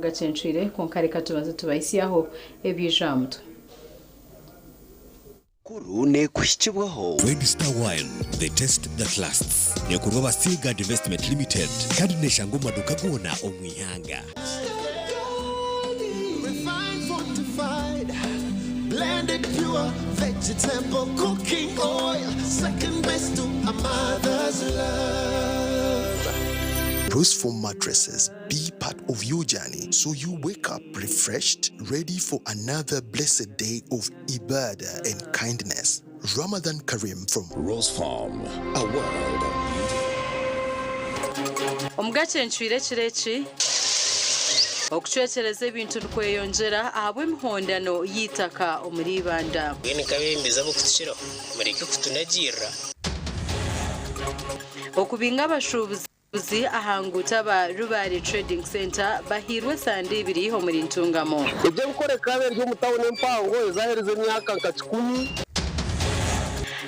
Gacencwire, kwonka reka tubanze tubahisyaho ebyija aha mutwe. Kuru nekuhikibwaho. Red Star Wine, the taste that lasts. Nekorwa aba Seaguard Investment Limited kandi neshangwa omu maduuka goona omu ihanga. Refined, fortified, blended pure vegetable cooking oil, second best to a mother's love. Bruce Foam mattresses be part of your journey so you wake up refreshed, ready for another blessed day of ibadah and kindness. Ramadan Kareem from Rose Farm, a world of beauty. Omugacencwire ekiro eki, okucwekyereza ebintu nikweyongyera ahabw'emihondano y'eitaka omuri Ibanda. Mbwenu nk'abeebembezi ab'okutukiraho, mureke kutunagiirira. Okubinga abashuubuzi aha nguuto aba Rubare Trading Centre bahairwe esande ibiri omuri Ntungamo. Eby'ebikora ekaba eri omu tauni empango ezaherize emyaka nka kikumi.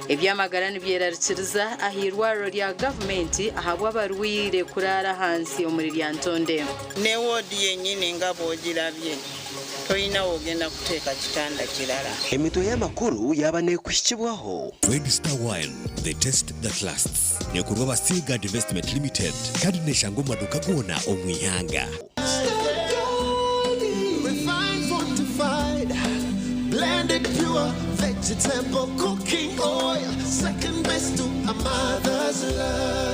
Eby'amagara nibyerarikiriza ah'eirwariro rya gavumenti ahabw'abarwaire kuraara ahansi omuri Lyantonde. Ne woodi yennyini nga bw'ogirabye tolina w'ogenda kuteeka kitanda kirala. Emitwe y'amakuru yaaba neekuhikibwaho. Red Star Wine, the taste that lasts. Nekorwa aba Seaguard Investment Limited kandi neshangwa omu maduuka goona omu ihanga. Refined, fortified, blended pure vegetable cooking oil, second best to a mother's love.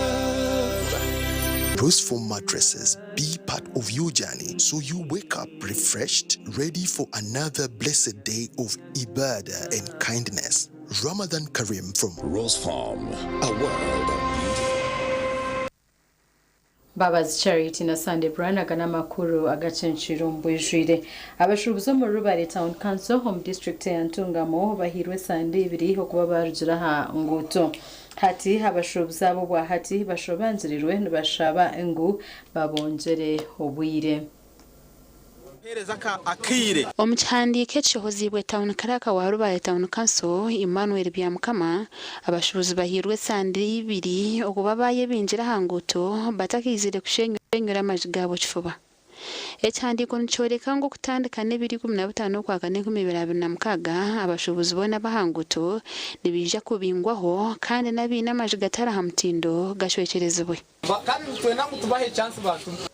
Bruce Foam mattresses be part of your journey so you wake up refreshed, ready for another blessed day of ibadah and kindness. Ramadan Kareem from Rose Farm, a world of beauty. Mbabazi Charity na Sunday Brian aga n'amakuru agacencwire omu bwijwire. Abashuubuzi omuri Rubare Town Council omu disiturikiti eya Ntungamo bahairwe esande ibiri okuba barugira aha nguuto. Hati abashuubuzi aba obwahati bashobangirirwe nibashaba ngu babongyere obwire. Omu kihandiiko ekishohoziibwe Town Clerk wa Rubare Town Council, Emmanuel Byamukama, abashuubuzi bahairwe esande ibiri okuba baayebingira aha nguuto batakaizire kushenyura amaju gaabo kifuba. Ekihandiiko nikyoreka ngu okutandika n'ebiro 15 Okwakana 2026, abashuubuzi boona ab'aha nguuto nibaija kubingwaho kandi n'abaine amaju gatari aha mutindo gacwekyerezibwe.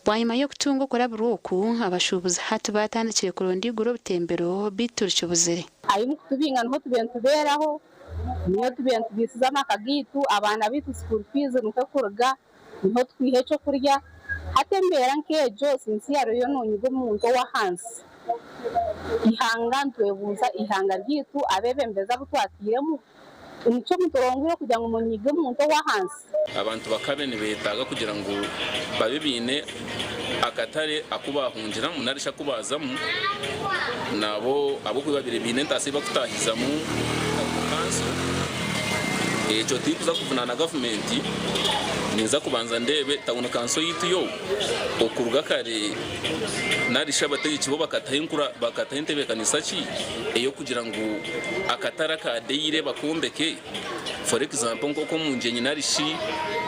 Bwanyima y'okutunga okurabirwa oku, abashuubuzi hati baatandikire kuronda eiguru obutembero beitu rikibuzire. Ahi mukutubinga niho tubaire nitubeeraho, niho tubaire nitubiisiza amaka gaitu, abaana baitu school fees niho ekuruga, niho tukwiha ekyokurya. Hati embeera nk'egyo sincerely noonyiga omuntu ow'ahansi. Eihanga nitwebuuza eihanga ryaitu abeebembezi abu twatairemu Nikyo muturongwire kugira ngu munyige omuntu ow'ahansi. Abantu bakabe nibeetaaga kugira ngu babe baine akatare aku baahungiramu nari shi aku baazamu nabo ahabw'okuba babaire baine entaasa ei barikutaahizamu tawuni kanso. Ekyo tindikuza kuvunaana gavumenti, ninza kubanza ndeebe tawuni kanso yaitu yo okuruga kare nari shi abategyeki bo bakataho enkura bakataho entebeekanisa ki ey'okugira ngu akatare aka daily bakombeke for example nk'oku omu Ngyenyi nari shi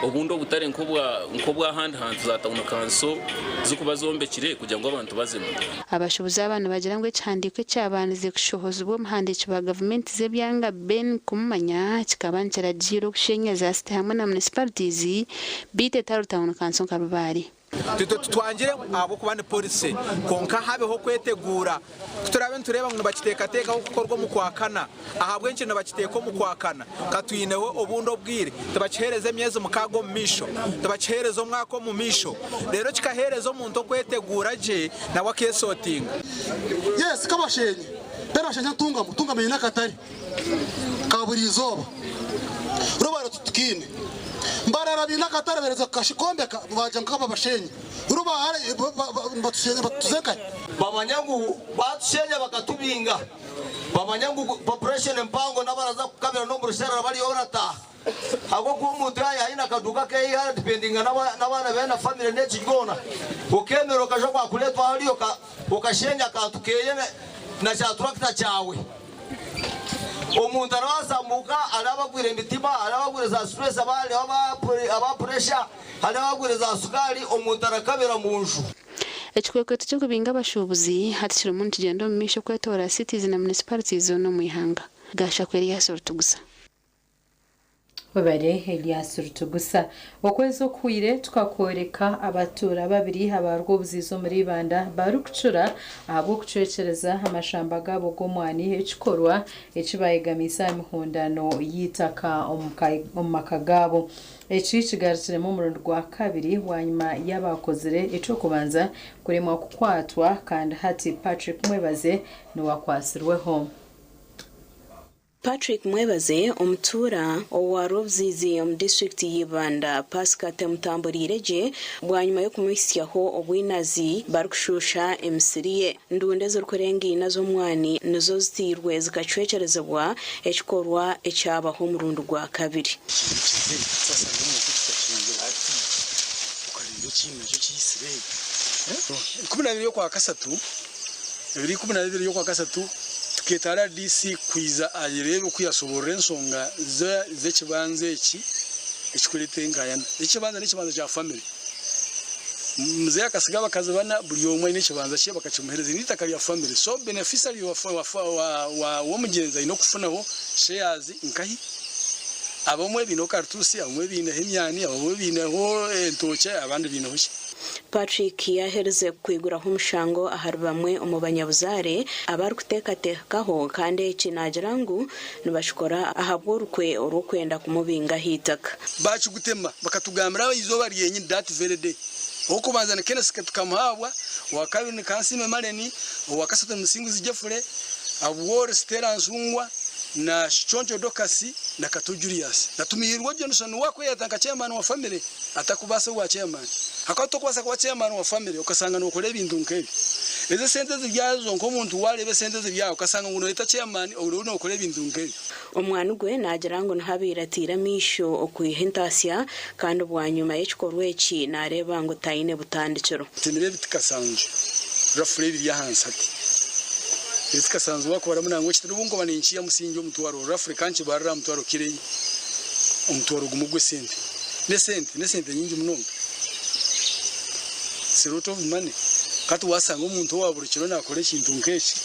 obundi obutare nk'obw'ahandi hantu za tawuni kanso zirikuba zombekire kugira ngu abantu bazemu. Abashuubuzi aba nibagira ngu ekihandiiko ekyabandize kushohozibwa omuhandiiki wa gavumenti z'ebyanga Ben Kumumanya kikaba nikiragiira okushenya za site hamwe na municipalities beitu etari tawuni kanso nka Rubare. Itwe titwangire ahabw'okuba ni policy kwonka habeho okweteguura. Ku turaabe nitureeba ngu nibakiteekateekaho kukorwa omu Kwakana, ahabw'enki nibakiteeka omu Kwakana? Ka twineho obundi obwire. Tibakiheereza emyezi mukaaga omu maisho, tibakiheereza omwaka omu maisho. Reero kikaheereza omuntu okweteguura gye nawe akeesootinga. Yes kabashenye then bashenye Ntungamo, Ntungamo eine akatare ka buri izooba Rubare titukiine Mbarara baine akatare bahereza kukashikombeka bagira ngu kababashenye Rubare nibatushenya batutuza nkahi? Bamanya ngu batushenya bakatubinga, bamanya ngu population empango nabaraza kukabira nomu rusharara bariyo barataaha ahabwokuba omuntu yaayaha aine akaduuka keye aradipendinga nabaana beye na family neki ryona okemera okaja kwakuretwa hariya okashenya akantu keye na kya turakita kyawe. Omuntu arabaasa muka hariho abagwire emitima, hariho abagwire za stress, hariho aba pressure, hariho abagwire za sukaari, omuntu arakabira munju. Ekikwekweto ky'okubinga abashuubuzi hati kirimu nikigyenda omu maisho kwetoorora cities na municipalities zoona omu ihanga. Gashakwa Elias Orutugusa. Webare Elias Rutugusa. Okwezi okuhwire tukakworeka abatuura babiri aba Rwobuziizi omuri Ibanda barikucura ahabw'okucwekyereza amashamba gaabo g'omwani ekikorwa eki bayegamiise aha mihondano y'eitaka omu maka gaabo. Eki kigarukiremu omurundi gwa kabiri bwanyima y'abakozire eky'okubanza kuremwa kukwatwa kandi hati Patrick Mwebaze niwe akwatsirweho. Patrick Mwebaze, omutuura owa Rwobuziizi omu disiturikiti ya Ibanda, Pasika temutamburiire gye bwanyima y'okumuhitsyaho obwinazi barikushusha emisiri ye. Ndunda ezirikurenga ina z'omwani nizo ziteirwe zikacwekyerezibwa, ekikorwa ekyabaho omurundi gwa kabiri. Tukeeta rdc kwiza areebe oku yasoborora enshonga z'ekibanja eki ekikureeta enkayana. Eki ekibanja n'ekibanja kya famire. Mzee akasiga abakazi bana buri omwe aine ekibanja kye bakakimuhereza. Eri n'eitaka rya famire. So beneficiary w'omugyenzi aine okufunaho shares nkahi? Abamwe baineho karituusi, abamwe baineho emyani, abamwe baineho entookye abandi baineho ki. Patrick yaaherize kwiguraho omushango ahari bamwe omu banyabuzaare abarikuteekateekaho kandi eki naagira ngu nibakikora ahabw'orukwe orw'okwenda kumubinga aha itaka. Baakigutema bakatugambira aha izooba ryenyini, that very day. Ow'okubanza ni Kenneth Tukamuhabwa, owakabiri ni Kansiime Mareni, owakasatu ni Musinguzi Geoffrey, Abwori Stella Nsungwa na Kiconco Dorcas na Kato Julius. Na Tumihirwa Johnson we akweyeta nka chairman wa family. Atakubaasa obwa chairman. Ahakuba tokubaasa kuba chairman wa family okasanga nokora ebintu nkebi. Ezo esente eziri aho zonka omuntu wareba esente eziri aho okasanga ngu noyeta chairman oriho nokora ebintu nkebi. Omwani gwe naagira ngu niho abaire ataire amaisho okwiha entaasya kandi bwanyima y'ekikorwa eki naareeba ngu taine butandikiro. Ntemire ebiti kasanju rafura ebiri ahansi hati. Ebiti kasanju wakubaramu nangwa ekiti nobu nkuba ninkiiha musingi omutwaro rafure kankibarire aha mutwaro kireyo omutwaro gumwe gw'esente. N'esente, n'esente nyingi munonga. It's a lot of money. Hati waasanga omuntu owa buri kiro naakora ekintu nk'eki,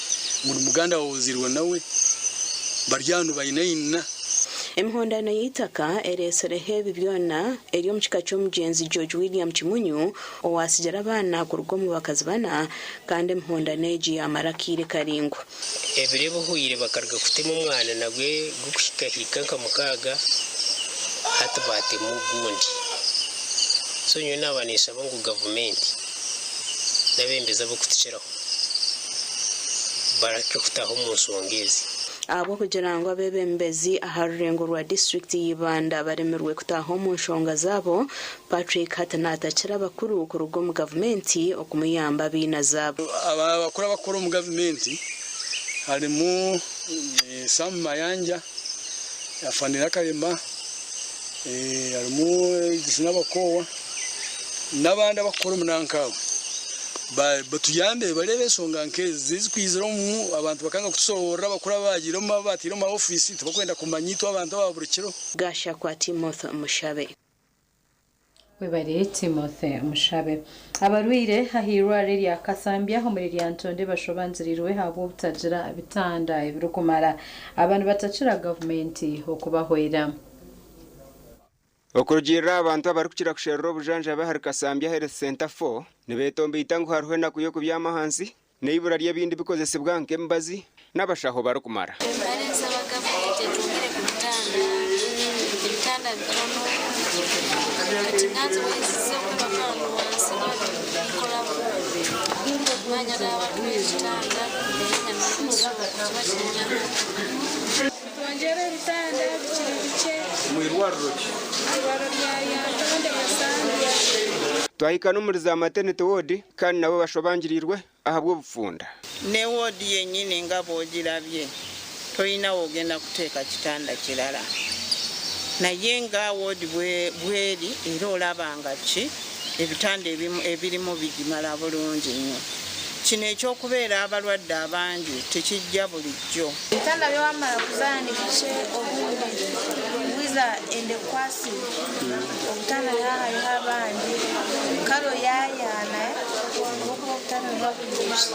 ngu ni muganda waawe ozairwe nawe, bari aho nibainaina. Emihondano y'eitaka ereetsireho ebi byona eri omu kika ky'omugyenzi George William Kimunyu owaatsigira abaana kuruga omu bakazi bana kandi emihondano egi yaamara akaire karaingwa. Ebiro ebihweire bakaruga kutema omwana nagwe gukuhikahika nka mukaaga hati baatema ogundi. So nyowe naaba ninshaba ngu gavumenti n'abembezi ab'okutukiraho bareke kutaaha omu nshonga ezi. Ahabw'okugira ngu abeebembezi aha rurengo rwa disiturikiti ya Ibanda baremirwe kutaaha omu nshonga zaabo, Patrick hati naatakira abakuru kuruga omu gavumenti okumuyamba abainazi abo. Aba abakuru abakukora omu gavumenti harimu Sam Mayanja, Afande Nakalema, harimu Edith Nabakoowa n'abandi abakukora omu nanka abo. Batuyambe bareebe enshonga nk'ezi ezikwizira omu abantu bakanga kutushoboorora abakuru ababagiire omu ababateire omu ma ofiisi tibakwenda kumanya itwe abantu aba buri kiro. Gashakwa Timothy Mushabe. Webare Timothy Mushabe. Abarwaire ah'eirwariro erya Kasambya omuri Lyantonde bashobangirirwe ahabw'obutagira bitanda ebirikumara. Aba nibatakira gavumenti okubahwera. Okurugiirira aha bantu abarikukira kusherura obujanjabi ahari Kasambya Health Centre 4, nibetombeita ngu hariho enaku y'okubyama ahansi n'eibura ry'ebindi bikozesibwa nk'emibazi n'abashaho barikumara. Kare nsaba gavumenti etwongere ku bitanda, ebitanda bitono kati nganze wenzize okwebaka wano wansi niba bikoraho banyagala batuwe ebitanda naye nga nebiso kiba kinyama. Mutwongyere ebitanda bikiri bikye. Mwirwariro ki? Eirwariro rya Lyantonde Kasambya. Twahika n'omuri za maternity ward kandi nabo bashobangirirwe ahabw'obufunda. Ne ward yennyini nga bw'ogirabye tolina w'ogenda kuteeka kitanda kirala naye nga ward bw'eri era olaba nga ki ebitanda ebimu ebirimu bigimala bulungi nnyo. Kino eky'okubeera abalwadde abangi tekijja bulijjo. Ebitanda by'owamara kuzaara ni bikye obundi bwiza enda ekukwatsire obutanda niho hariho abandi kare oyayaana. Ahabw'okuba obutanda nibuba buri bukye.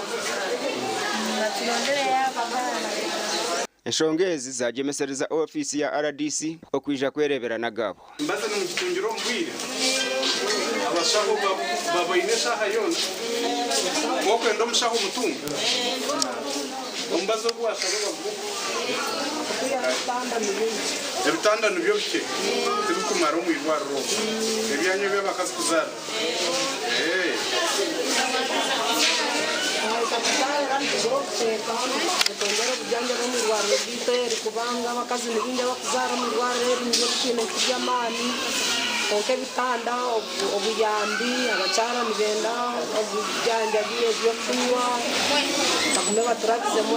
Baturondereyo abatanda. Enshonga ezi zagyemesereza ofiisi ya rdc okwija kwereebera n'agaabo. Mbaza nimugitungira omu bwire? Abashaho babaine eshaaha yoona? Ku okwenda omushaho omutunga? Omubazi ogu waashaba baguha? Ebitanda nibyo bikye, tibirikumara omu irwariro omu. Ebyanyu eby'abakazi kuzaara? Nitwongyera obujanjabi omu irwariro ryaitu eri kubanga abakazi ni baingi abarikuzaara omu irwariro eri niryo titwine nk'eby'amaani kwonka ebitanda, obuyambi, abakyara nibenda obujanjabi, ebyokunywa bagume baturabizemu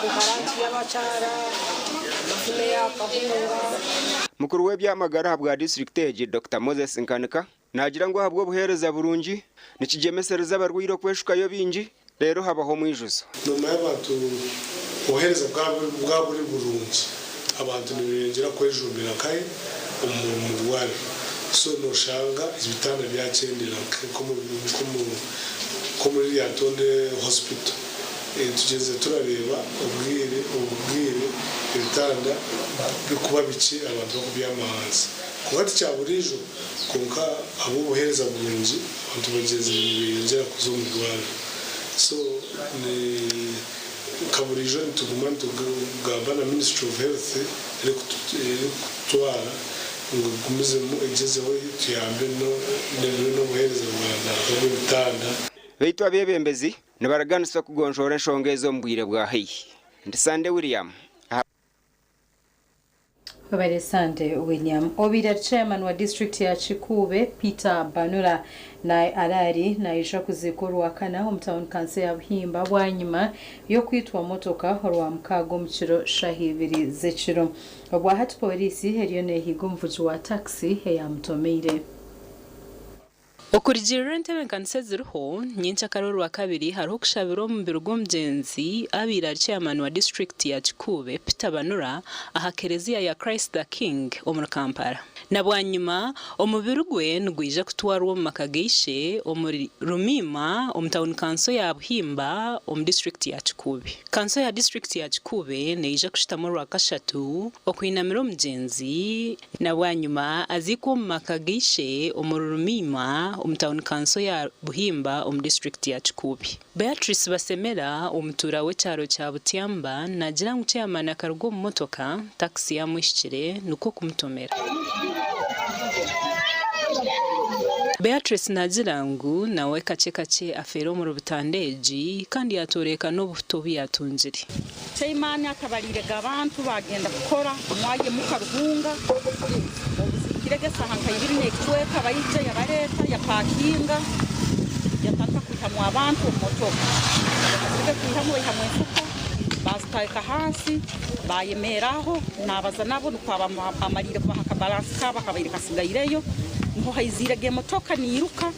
nka ranki y'abakyara bafune akahunga. Mukuru w'eby'amagara ahabwa disiturikiti egi, Dokita Moses Nkanika Naagira ngu ahabw'obuheereza burungi, nikigyemesereza abarwaire okweshukayo baingi, reero habaho omwijuzo. Noomanya abantu obuheereza bwaba buri burungi, abantu nibeyongyera kwejumbira nkahe omu rwariro. So noshanga ebitanda byakyendera nk'omuri Lyantonde Hospital. Tugyenzire turareeba obwire obwire ebitanda birikuba bikye abantu barikubyama ahansi. Kwonka tikyaburiijo. Kwonka ahabw'obuheereza burungi, abantu bagyenzire nibeyongyera kuza omu irwariro. So ni nka buriijo nituguma nitugamba na Ministry of Health erikututwara ngu egumizemu egyezeho etuyambe n'obuheereza bwa nanka bw'ebitanda. Beitu abeebembezi nibaraganisa kugonjoora enshonga ezi omu bwire bwa haihi. Ndi Sande William aha. Webare Sande William. Obaire ari Chairman wa disiturikiti ya Kikuube, Peter Banura na Araari naija kuziikwa Orwakana omu tauni kanso ya Buhimba bwanyima y'okwitwa motoka Orwamukaaga omu kiro shaaha ibiri z'ekiro. Obwahati Pooriisi eriyo neehiiga omuvugi wa taxi eyamutomeire. Okurugiirira entebeekanisa eziriho, nyenkyakare Orwakabiri hariho okushabira omubiri gw'omugyenzi abaire ari Chairman wa disiturikiti ya Kikuube, Peter Banura aha kereziya ya Christ the King omuri Kampala. Na bwanyima, omubiri gwe nigwija kutwarwa omu maka ga ishe omuri Rumiima omu tauni kanso ya Buhimba omu disiturikiti ya Kikuube. Kanso ya disiturikiti ya Kikuube neija kushutama Orwakashatu okwinamira omugyenzi Na bwanyima aziikwa omu maka ga ishe omuri Rumiima omu tauni kanso ya Buhimba omu disiturikiti ya Kikuubi. Beatrice Basemera omutuura w'ekyaro kya Butyamba naagira ngu ceyamaani akaruga omu motoka, takisi yamwishikire nikwo kumutomera. Beatrice naagira ngu nawe kakye kakye afeera omuri butanda egi kandi yatooreka n'obuhuta obu yaatungire. Chairman atabariirege abantu baagenda kukora omwaya muka Ruhunga obuzikirege esaaha nka ibiri n'ekicweka baija yabareeta yapakinga yatandika kwihamu abantu omu motoka bamazirege kwihamu baihamu enfuka baazitaeka ahansi bayemeera aho naabaza nabo nikwo amariire kubaha akabalansi kaabo akabaire kasigaireyo niho haiziirege emotoka niiruka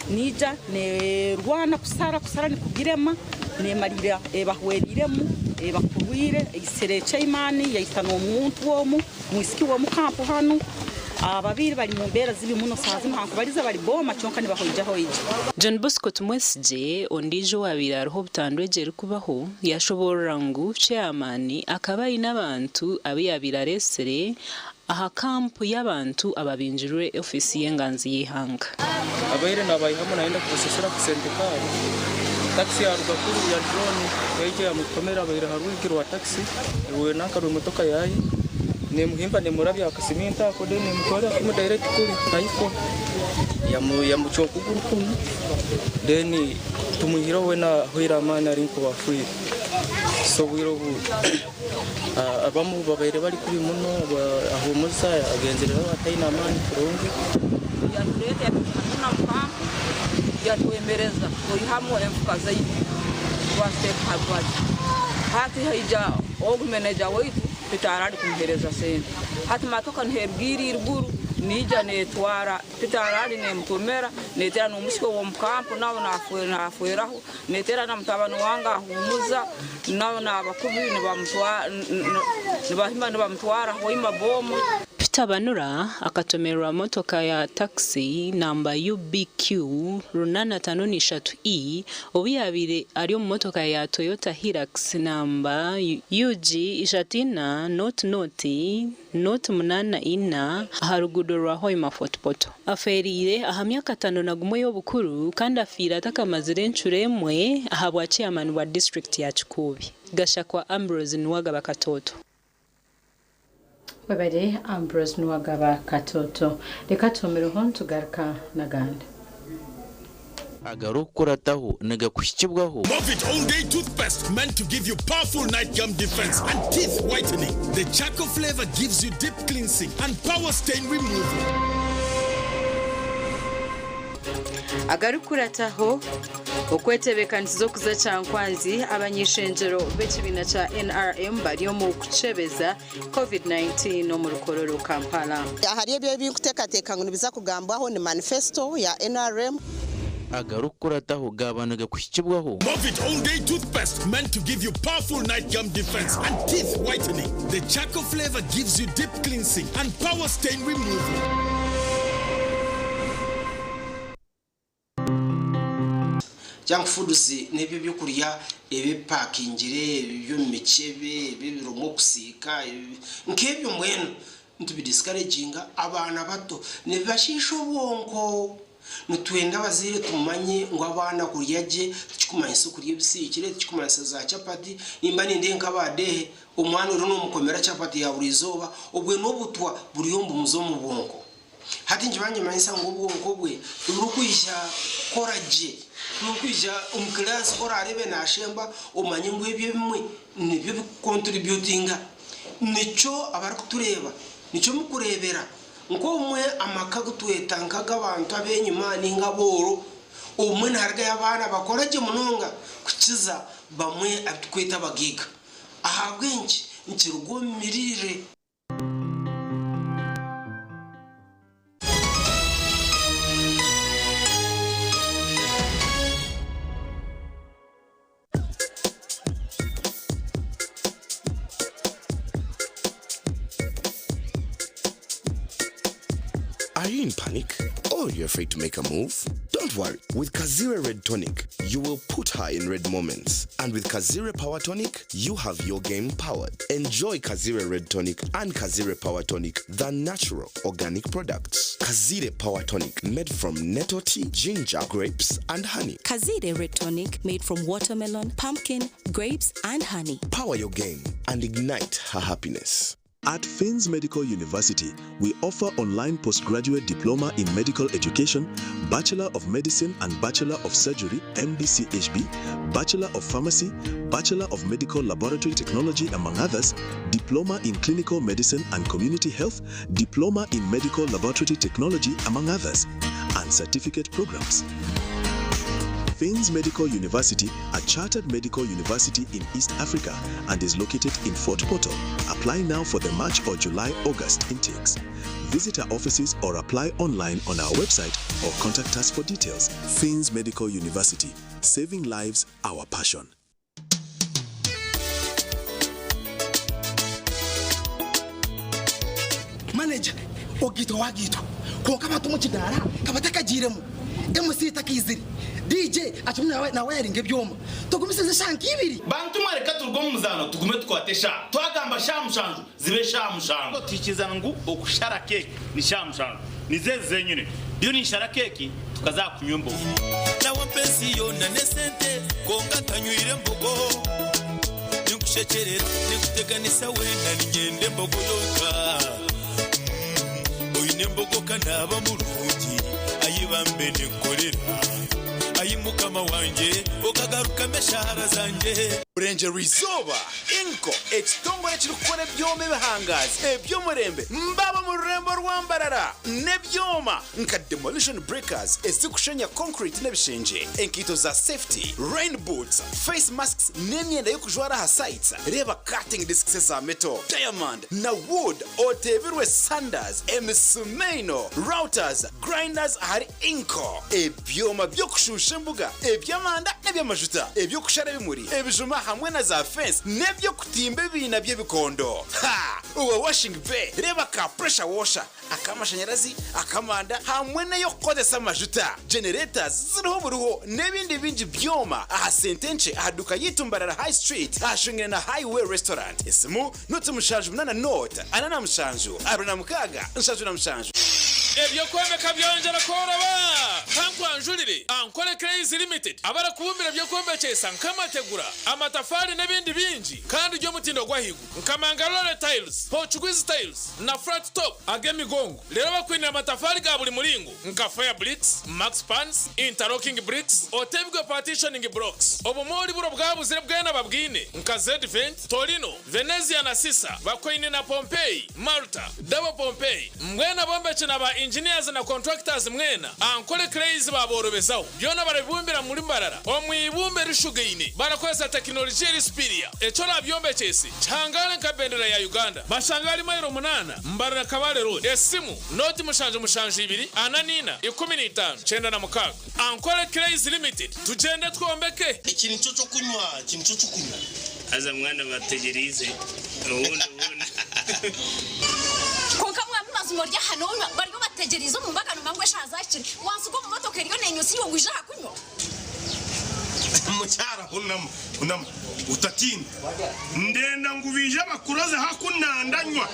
Neija neerwana kusara, kusara nikugirema, neemarira ebahwereiremu, ebakurwire, eitsire chairman, yaita n'omuntu omu, mwisiki w'omu kampu hanu. Ababaire bari mu mbeera zibi muno saaha zinu hankubariza bari booma kyonka nibahoijahoija. John Bosco Tumwesigye, ondiijo owaabaire ariho obutandwa egi erikubaho, yaashoboorora ngu ceeyamaani akaba aine abantu abu yaabaire areetsire aha kampu y'abantu ababingirwe ofiisi y'enganzi y'eihanga. Abaire nabayihamu nayenda kubasasura akasente kaabo. Takisi yaruga kuri ya drone yaija yamutomera abaire aha rwigi rwa takisi rwe nanka rw'emotoka yaye nemuhimba nemurabya aha kasiminti ako then nemutwarira kimwe direct kuri ayifwa yamucwa okuguru kunu then tumwihireho weena ahweire amaani ari nk'owafiire. So obwire obu Abamu babaire bari kubi muno, ahuumuza agenzireho ataine amaani kurungi. Yatureeta yatwiha muno omu kampu yatwemereza twihamu enfuka zaitu twaziteeka ha rubaju. Hati haija ogu meneja waitu Peter ari kumuheereza sente. Hati matoka niho erugiire iruguru neija netwara Peter ari nemutomera neteera n'omwisiki ow'omu kampu nawe nafeeraho. Neteera na mutabani wange ahuumuza, nawe naaba kubi nibahima nibamutwara Hoima booma. Peter Banura akatomerwa motoka ya takisi namba UBQ 853 E obu yaabaire ari omu motoka ya Toyota Hilux namba UG 34 00 0 84 aha ruguudo rwa Hoima Fort Portal. Afeereire aha myaka 51 y'obukuru kandi afiire atakamazire encuro emwe ahabwa Chairman wa disiturikiti ya Kikuubi, Gashakwa Ambrose Nuwagaba Katooto. Webare Ambrose Nuwagaba Katooto. Reka tuhumireho nitugaruka n'agandi. Agarikukurataho nigakuhikibwaho. Movit All Day Toothpaste meant to give you powerful night gum defense and teeth whitening. The charcoal flavor gives you deep cleansing and power stain removal. Agarikukurataho, Okwetebeekanisiza okuza Kyankwanzi, abany'ishengyero b'ekibiina kya NRM bari omu kukyebeza Covid-19 omu Rukororo, Kampala. Ahari ebyo ebi nkuteekateeka ngu nibiza kugambwaho ni manifesto ya nrm. Agarikukurataho gaaba nigakuhikibwaho. Movit All Day Toothpaste meant to give you powerful night gum defense and teeth whitening. The charcoal flavor gives you deep cleansing and power stain removal. Junk foods n'ebyo ebyokurya ebipakingire, eby'omu mikyebe, ebi ebirimu okusiika, nk'ebyo mbwenu nitubidiscouraginga abaana bato nibibashiisha obwonko. Nitwenda abazaire tumanye ngu abaana kurya gye tikikumanyisa okurya ebisiikire, tikikumanyisa za chapati, nimba nindeeba nk'abadeehe omwana oriyo nomukomera chapati ya buri izooba obwe n'obutwa buriyo nibumuza omu bwonko. Hati nikiba nikimanyisa ngu obwonko bwe tiburikwija kukora gye, tiburikwija omu kilaasi ku oraareebe naashemba omanye ngu ebyo ebimwe nibyo birikukonturibyutinga. Nikyo abarikutureeba, nikyo murikureebera nk'obumwe amaka agu tweta nk'ag'abantu ab'enyima nainga abooro, obumwe niharugayo abaana bakora gye munonga kukiza bamwe abu turikweta abagaiga. Ahabw'enki? Nikiruga omu miriire. Are you in panic? Or you're afraid to make a move? Don't worry. With Kazire Red Tonic, you will put her in red moments. And with Kazire Power Tonic, you have your game powered. Enjoy Kazire Red Tonic and Kazire Power Tonic, the natural organic products. Kazire Power Tonic, made from nettle tea, ginger, grapes, and honey. Kazire Red Tonic, made from watermelon, pumpkin, grapes, and honey. Power your game and ignite her happiness. At Finns Medical University, we offer online postgraduate diploma in medical education, Bachelor of Medicine and Bachelor of Surgery, MBCHB, Bachelor of Pharmacy, Bachelor of Medical Laboratory Technology, among others, Diploma in Clinical Medicine and Community Health, Diploma in Medical Laboratory Technology, among others, and certificate programs. Finns Medical University, a chartered medical university in East Africa and is located in Fort Portal. Apply now for the March or July-August intakes. Visit our offices or apply online on our website or contact us for details. Finns Medical University, saving lives, our passion. Manager, ogiitwa wagiitwa kwonka abantu omu kidaara ka batakagiiremu, MC takaizire, DJ akirimu nawayaringa ebyoma, tugumisirize eshaaha nk'ibiri. Bantu mwe reka turuge omu muzaano tugume tukwate eshaaha. Twagamba shaaha mushanju zibe shaaha mushanju. Twikiriza ngu okushara keeki ni shaaha mushanju. Nizo ezi zenyine. Ndiyo ninshara keeki tukaza aha kunywa embogo. Nawe mpa ensi yoona n'esente kwonka ntanywire mbogo. Ninkushekyerera, ninkuteganisa weena niinyenda embogo yonka. Oine embogo ka naaba murungi, ayi bambe ninkukorera. Ayi Mukama wangye, okagarukamu eshaara zangye. Burengyerwa-izooba, Inco, ekitongore ekirikukora ebyoma ebihangaazi eby'omurembe mbaaba omu rurembo rwa Mbarara n'ebyoma nka demolition breakers ezirikushenya concrete n'ebishengye, enkaito za safety, rain boots, face masks n'emyenda y'okujwara aha sites. Reeba cutting discs eza metal, diamond na wood oteebirwe sanders, emisumeino, routers, grinders ahari Inco. Ebyoma by'okushuusha embuga, eby'amanda n'eby'amajuta, eby'okushara ebimuri, ebijuma hamwe na za fence n'eby'okutimba ebiina by'ebikondo. Ha! Owa washing bay reeba ka pressure washer ak'amashanyarazi, akamanda hamwe n'ey'okukozesa amajuta. Generators ziriho buriho n'ebindi bingi byoma aha sente nkye aha duka yaitu Mbarara High Street ahashungaine na Highway Restaurant. Esimu 0 78 47 26 77. Eby'okwombeka byongyera kworoba! Kankwanjurire Ankole Clays Limited abarikubumbira eby'okwombekyesa nk'amategura, amatafaari n'ebindi bingi kandi by'omutindo gw'ahaiguru nka Mangalore Tiles, Portuguese Tiles na Flat Top ag'emigongo. Reero bakwinire amatafaari ga buri muringo nka Fire Bricks, Max Pans, Interlocking Bricks, Otebigwe Partitioning Blocks. Obumoori buro bwabuzire bwena babwine nka Zedvent, Torino, Venezia na Sisa, bakwaine na Pompeii, Malta, Double Pompeii. Mbwenu abombeki na ba engineers na contractors mwena, Ankole Clays baaborobezaho. Byona barabibumbira muri Mbarara omu ibumba erishugaine barakozesa tekinologiya eri superior. Eki orabyombekyese kihangare nka bendera ya Uganda. Bashange ahari mailo munaana, Mbarara Kabale Road. Esimu, nooti 772 44 15 96. Ankole Clays Limited, tugyende twombeke! Eki nikyo ky'okunywa, eki nikyo ky'okunywa. Haza mwana bategyereize obundi obundi. Kwonka mwami mazima ori aha nonywa bariyo bategyereize omu mbaga nomanya ngu eshaaha zahikire wansiga omu motoka eriyo nenywa iwe ngu ija aha kunywa. Mukyara hunama, hunama, otatiina. Ndenda ngu baije bakuroze haku nandanywa,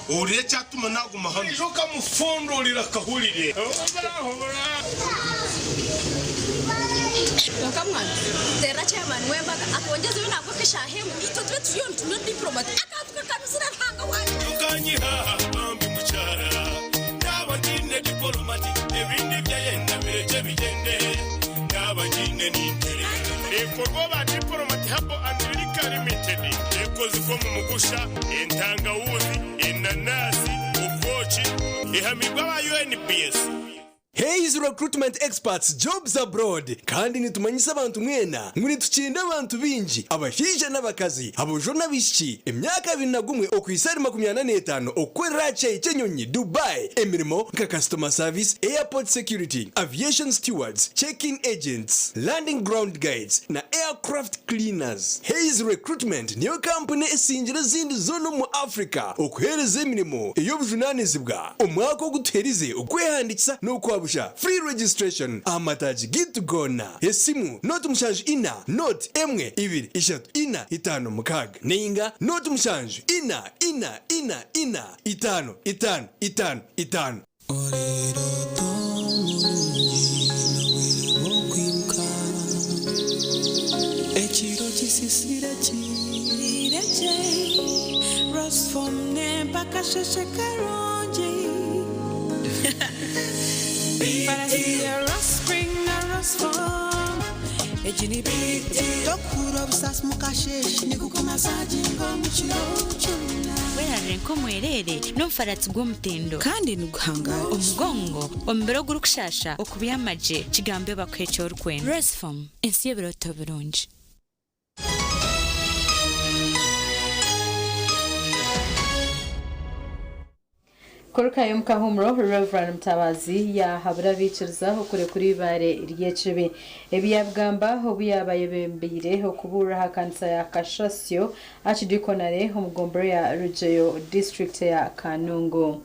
ohurire ekyatuma naguma hanu. Oija okamufundurira akahurire. Kwonka mwana terera chairman w'embaga atwongyeze yo nangwa nk'eshaaha emwe itwe tube turiyo nitunywa diplomat akantu kakanuzire Ruhanga wangye. Tukanyiha bambi mukyara naba nyine diporomati ebindi byayenda bireke bigyende naba nyine nintere Ekorwa ba Diplomat Herbal and Liquor Limited ekozibwa omu mugusha, entangawuzi, enanasi, obwoki, ehamibwe aba UNBS. Hays Recruitment Experts Jobs Abroad Kandi nitumanyisa abantu mwena ngu nitukinda abantu baingi, abashaija n'abakazi, aboojo n'abaishiki, emyaka 21 okuhitsya ahari 45 okukorera aha kishaayi ky'enyonyi Dubai emirimo nka Customer Service, Airport Security, Aviation Stewards, Check-in Agents, Landing Ground Guides na Aircraft Cleaners. Hays Recruitment niyo kampuni esingire ezindi zoona omu Africa okuheereza emirimo ey'obujunaanizibwa. Omwaka ogu tuherize okwehandiikisa n'okwabusha, free registration, aha mataagi gaitu goona. Esimu, 074 0 1 2 3 4 5 6 nainga 0 7 4 4 4 4 5 5 5 5. Oriroota omurungi n'obwire bw'okwimuka Ekiro kisisire Kirekye Rosform nempa akasheshe karungi Farasi ya Rospring na Rosform Egi ni BT Tokuhurira obusaasi mu kasheeshe nikukumasaginga omu kiro kyona. Werarire nk'omwereere n'omufaratsi gw'omutindo. Kandi niguhangaara. Omugongo, omubiri ogurikushaasha, okubyama gye, kigambe bakuhe eki orikwenda. Rosform, ensi y'ebirooto birungi. Kurukayo omu kahumuro, Rev. Mutabazi yaahabura abaikiriza okurekura eibaare ry'ekibi. Ebi yaabigamba obu yaaba ayebembeire okubuurira aha kanisa ya Kashasyo Archdeaconry omu gombora ya Rugyeyo, disiturikiti eya Kanungu.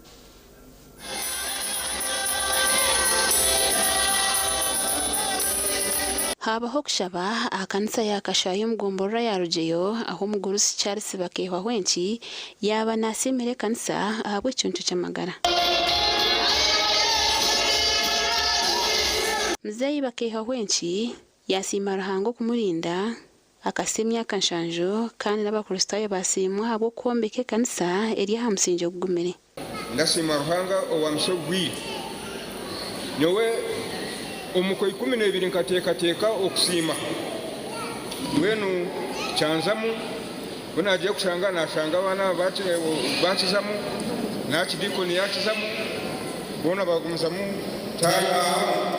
Haabaho okushaba aha kanisa ya Kashaayi omu gomborora ya Rugyeyo ahu omugurusi Charles Bakeehwahwenki yaaba naasiimira ekanisa ahabw'ekiconco ky'amagara. Muzeeyi Bakeehwahwenki yaasiima Ruhanga okumurinda akahitsya emyaka nshanju kandi n'Abakristaayo baasiimwa ahabw'okwombeka ekanisa eri aha musingye ogugumire. Ndasiima Ruhanga owampisya obwire. Nyowe omu Kwaikumineebiri nkateekateeka okusiima. Mbwenu kyanzamu, ku naagiire kushanga naashanga abaana aba baakizamu, n'Archidiikoni yaakizamu, boona baagumizamu taahamu.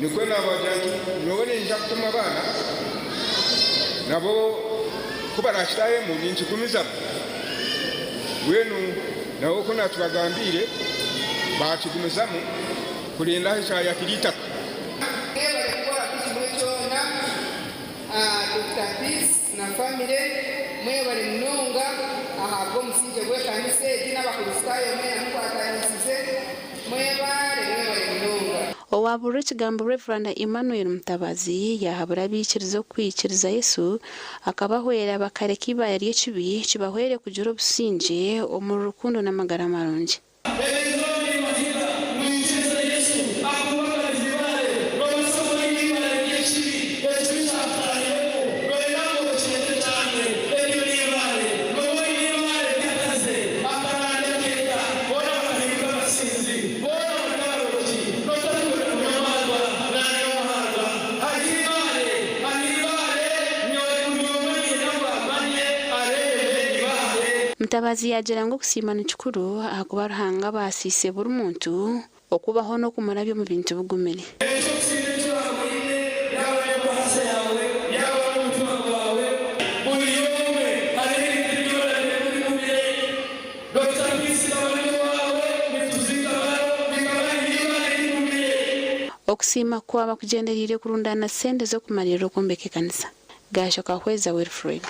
Nikwo naabagira nti, Nyowe niinyija kutuma abaana, nabo ku baraakitaahemu ninkigumizamu. Mbwenu nabo ku naakibagambiire, baakigumizamu kurinda ahu kyayakire eitaka. Mwebare kukora buri kimwe kyona. Dr. Peace na famire mwebale munonga ahabw'omusingye gw'ekanisa egi n'abakristaayo mwena mukwatanisize mwebale mwebale munonga. Owaburira ekigambo Rev. Emmanuel Mutabazi yahabura abaikiriza okwikiriza Yesu akabahwera bakareka eibara ry'ekibi kibahwere kugira obusingye omuri rukundo n'amagara marungi. Mutabazi yaagira ngu okusiima ni kikuru ahakuba Ruhanga abaasiise buri muntu okubaho n'okumurabya omu bintu bigumire. Okusiima kwaba kugyendereire kurundaana sente z'okumariirira okwombeka ekanisa. Gasho Kahweza Wilfred.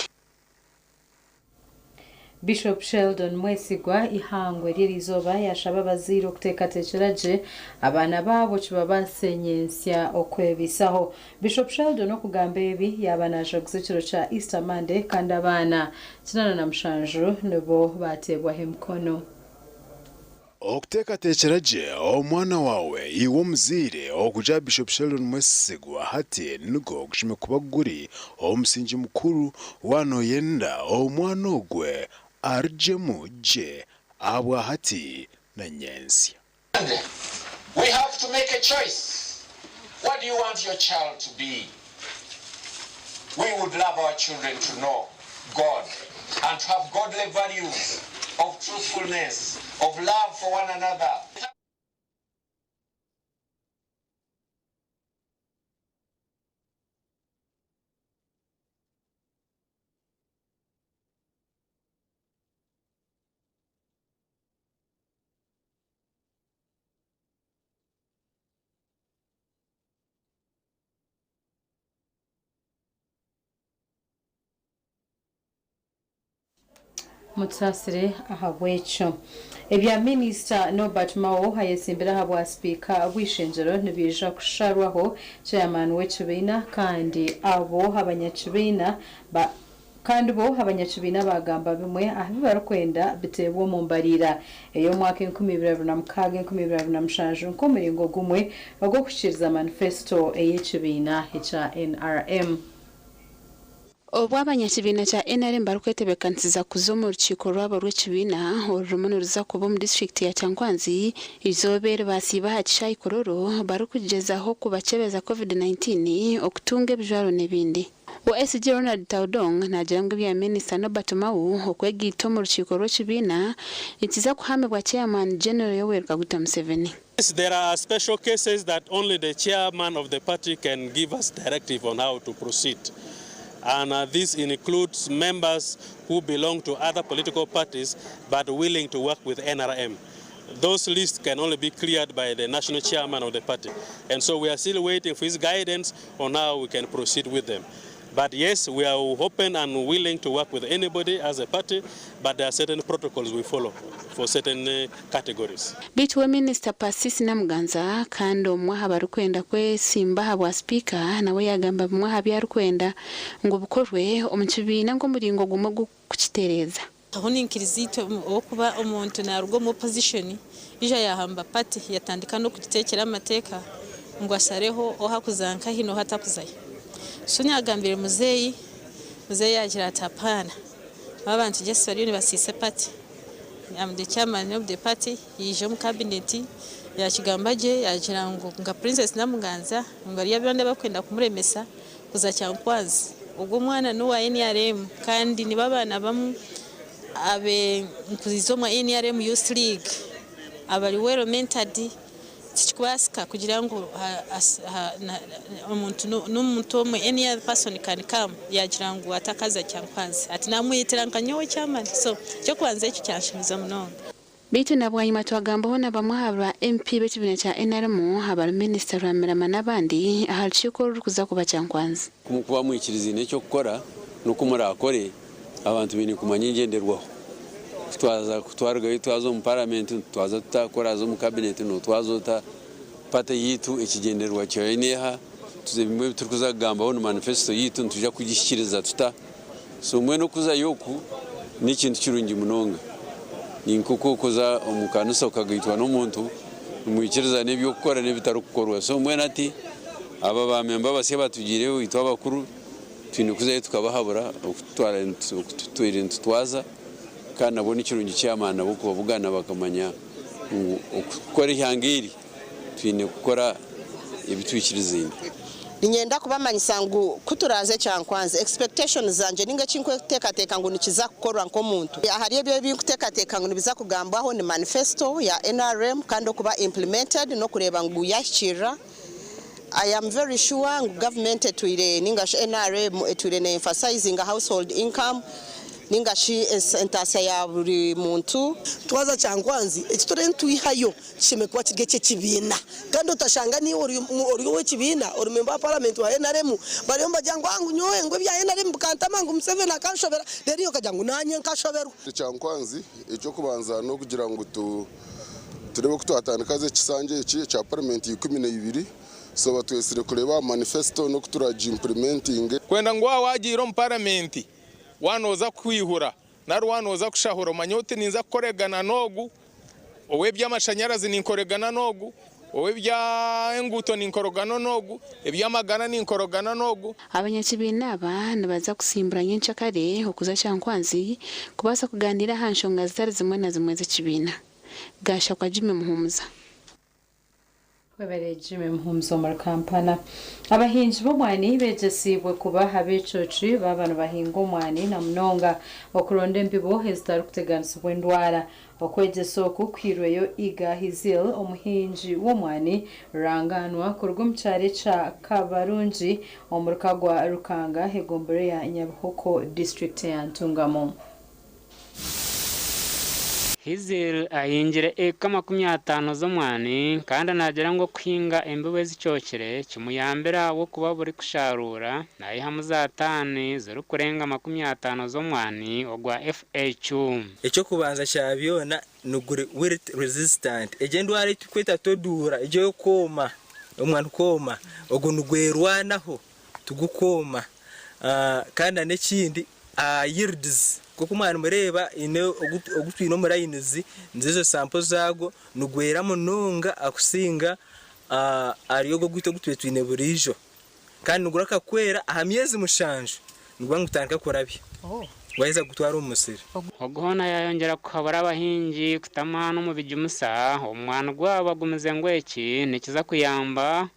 Bishop Sheldon Mwesigwa eihangwe ry'eriizooba yaashaba abazaire okuteekateekyera gye abaana baabo kibabaase nyentsya okwebiisaho. Bishop Sheldon okugamba ebi yaaba naajaguza ekiro kya Easter Monday kandi abaana 87 nibo baateebwaho emikono. Okuteekateekyera gye omwana waawe iwe omuzaire okugira Bishop Sheldon Mwesigwa hati nigwo gushemeriire kuba guri omusingi mukuru waaba noyenda omwana ogwe arugyemu gye ahabwa hati na nyentsya. We have to make a choice. What do you want your child to be? We would love our children to know God and to have godly values of truthfulness, of love for one another. Mutusaasire ahabw'ekyo. Ebya Minisita Norbert Mao ayetsimbire ahabwa sipiika bw'eishengyero nibiija kusharwaho Chairman w'ekibiina kandi abo abanyakibiina ba Kandi bo abanyakibiina baagamba bimwe aha bi barikwenda biteebwe omu mbariira ey'omwaka 2026, 2027 nk'omuringo gumwe ogw'okuhikiiriza manifesito ey'ekibiina ekya nrm. Obu abanyakibiina kya nrm barikwetebeekanisiza kuza omu rukiiko rwabo rw'ekibiina orurimu niruza kuba omu disiturikiti ya Kyankwanzi eizooba eri baasiiba aha kishaayi Kololo barikugyezaho kubakyebeza Covid-19, okutunga ebijwaro n'ebindi. OSG Ronald Taudong naagira ngu ebya Minisita Norbert Mao okwegaita omu rukiiko rw'ekibiina nikiza kuhamibwa Chairman General Yoweri Kaguta Museveni. Yes, there are special cases that only the chairman of the party can give us directive on how to proceed. And this includes members who belong to other political parties but willing to work with NRM. Those lists can only be cleared by the national chairman of the party. And so we are still waiting for his guidance on how we can proceed with them. But yes, we are open and willing to work with anybody as a party, but there are certain protocols we follow for certain categories. Beitu we Minisita Persis Namuganza kandi omwe aha barikwenda kwesimba aha bwa sipiika nawe yaagamba bimwe aha bi arikwenda ngu bikorwe omu kibiina nk'omuringo gumwe gw'okukitereeza. Aho ninkiriza itwe okuba omuntu naruga omu opposition ija yahamba party yatandika n'okugitekyera amateeka ngu ashareho oha kuza nkahi n'oha atakuzayo. So nagambire muzeyi, muzeyi yagira ati apaana aba abantu just bariyo nibasiisa party. I'm the chairman of the party yaija omu cabinet yakigamba gye yagira ngu nka Princess Namuganza ngu hariyo abandi abakwenda kumuremesa kuza Kyankwanzi. Ogwo omwana n'owa nrm kandi nibo abaana bamwe abe nkuziza omwa nrm Youth League abari well mentored. Tikikubaasika kugira ngu omuntu n'omuntu omwe any other person can come yagira ngu atakaza Kyankwanzi ati namweyetera nka nyowe chairman so ekyokubanza ekyo kyanshemeza munonga. Beitu na bwanyima twagambaho na bamwe aha ba MP b'ekibiina kya NRM abari Minisita Rwamirama n'abandi aha rukiiko orurikuza kuba Kyankwanzi. Ku murikuba mwikirizaine eky'okukora n'oku muraakore, abantu baine kumanya engyenderwaho. Ku twaza ku twarugayo twaza omu paramenti nitutwaza tuta, ku oraaze omu kabineti nootwaza ota, paate yaitu ekigyendererwa kyayo n'eha, ebimwe ebi turikuza kugambaho ni manifesito yaitu nitwija kugihikiiriza tuta. So mbwenu okuzayo oku n'ekintu kirungi munonga. Ni nk'oku okuza omu kanisa okagaitwa n'omuntu nimwikirizana eby'okukora n'ebitarikukorwa. So mbwenu hati aba ba member abasya abatugiireho itwe abakuru twine kuzayo tukabahabura oku tutwire nitutwaza kandi nabwo ni kirungi ky'amaani nabo kubabugana bakamanya ngu okukora eihanga eri twine kukora ebi twikirizaine. Niinyenda kubamanyisa ngu ku turaaze Kyankwanzi, expectations zangye ninga eki nkuteekateeka ngu nikiza kukorwa nk'omuntu ahari ebyo ebi nkuteekateeka ngu nibiza kugambwaho ni manifesto ya nrm kandi okuba implemented n'okureeba ngu yaahikiirira. I am very sure ngu gavumenti etwire ninga shi nrm etwire ne emphasizinga household income ninga shi entaasya ya buri muntu. Twaza Kyankwanzi, eki turiyo nitwihayo kishemereire kuba kiri eky'ekibiina kandi otashanga niiwe ori ow'ekibiina ori memba wa paramenti wa nrm bariyo nibagira ngu ngu nyowe ngu ebya nrm bikantama ngu Museveni akanshobera reero iwe okagira ngu naanye nkashoberwa. Kyankwanzi, eky'okubanza n'okugira ngu tureebe oku twatandika ze ekisanja eki ekya paramenti 12 so batwetsire kureeba aha manifesto n'oku turaagiimpurimentinge. Kwenda ngu waaba waagiire omu paramenti waaba nooza kwihura Nari waaba nooza kushahura omanye oti ninza kukoregana n'ogu, ow'eby'amashanyarazi ninkoregana n'ogu, ow'eby'enguuto ninkorogana n'ogu, eby'amagara ninkorogana n'ogu. Abanyakibiina aba nibaza kusimbura nyenkyakare okuza Kyankwanzi kubaasa kugaaniira aha nshonga zitari zimwe na zimwe ez'ekibiina. Gashakwa Jimmy Muhumuza. Webare Jimmy Muhumuza omuri Kampala. Abahingi b'omwani beegyesiibwe kuba abeecooki baaba nibahinga omwani na munonga okuronda embibo ezitarikuteganisibwa endwara. Okwegyesa oku kuhairweyo Iga Hizil omuhingi w'omwani rurangaanwa kuruga omu kyaro ekya Kabarungi omuruka gwa Rukanga egombolola eya Nyabihoko disiturikiti eya Ntungamo. Hizil ahingire eka 50 z'omwani kandi naagira ngu okuhinga embibo ezicookire kimuyambire ahabw'okuba buri kusharuura naihamu za taani zirikurenga 50 z'omwani ogwa FAQ. Eky'okubanza kya byona ni guri wilt resistant. Egyo endwara ei turikweta toduura egyo ey'okwoma, omwani kwoma, ogwo nigwerwanaho tigukwoma. Kandi na n'ekindi Aha yields nk'oku mwanimureeba haine ogu twine omu lines nizo ezo sample zaagwo nigwera munonga akusinga ahari ogu ogwaitu ogu tubaire twine buriijo kandi niguraka kwera aha myezi mushanju niguba nigutandika kurabya waheza kugutwara omu musiri. Ogu hoona yaayongyera kuhabura abahingi kutamaana omu bigimusa omwani gwabo agumize ngu eki nikiza kuyamba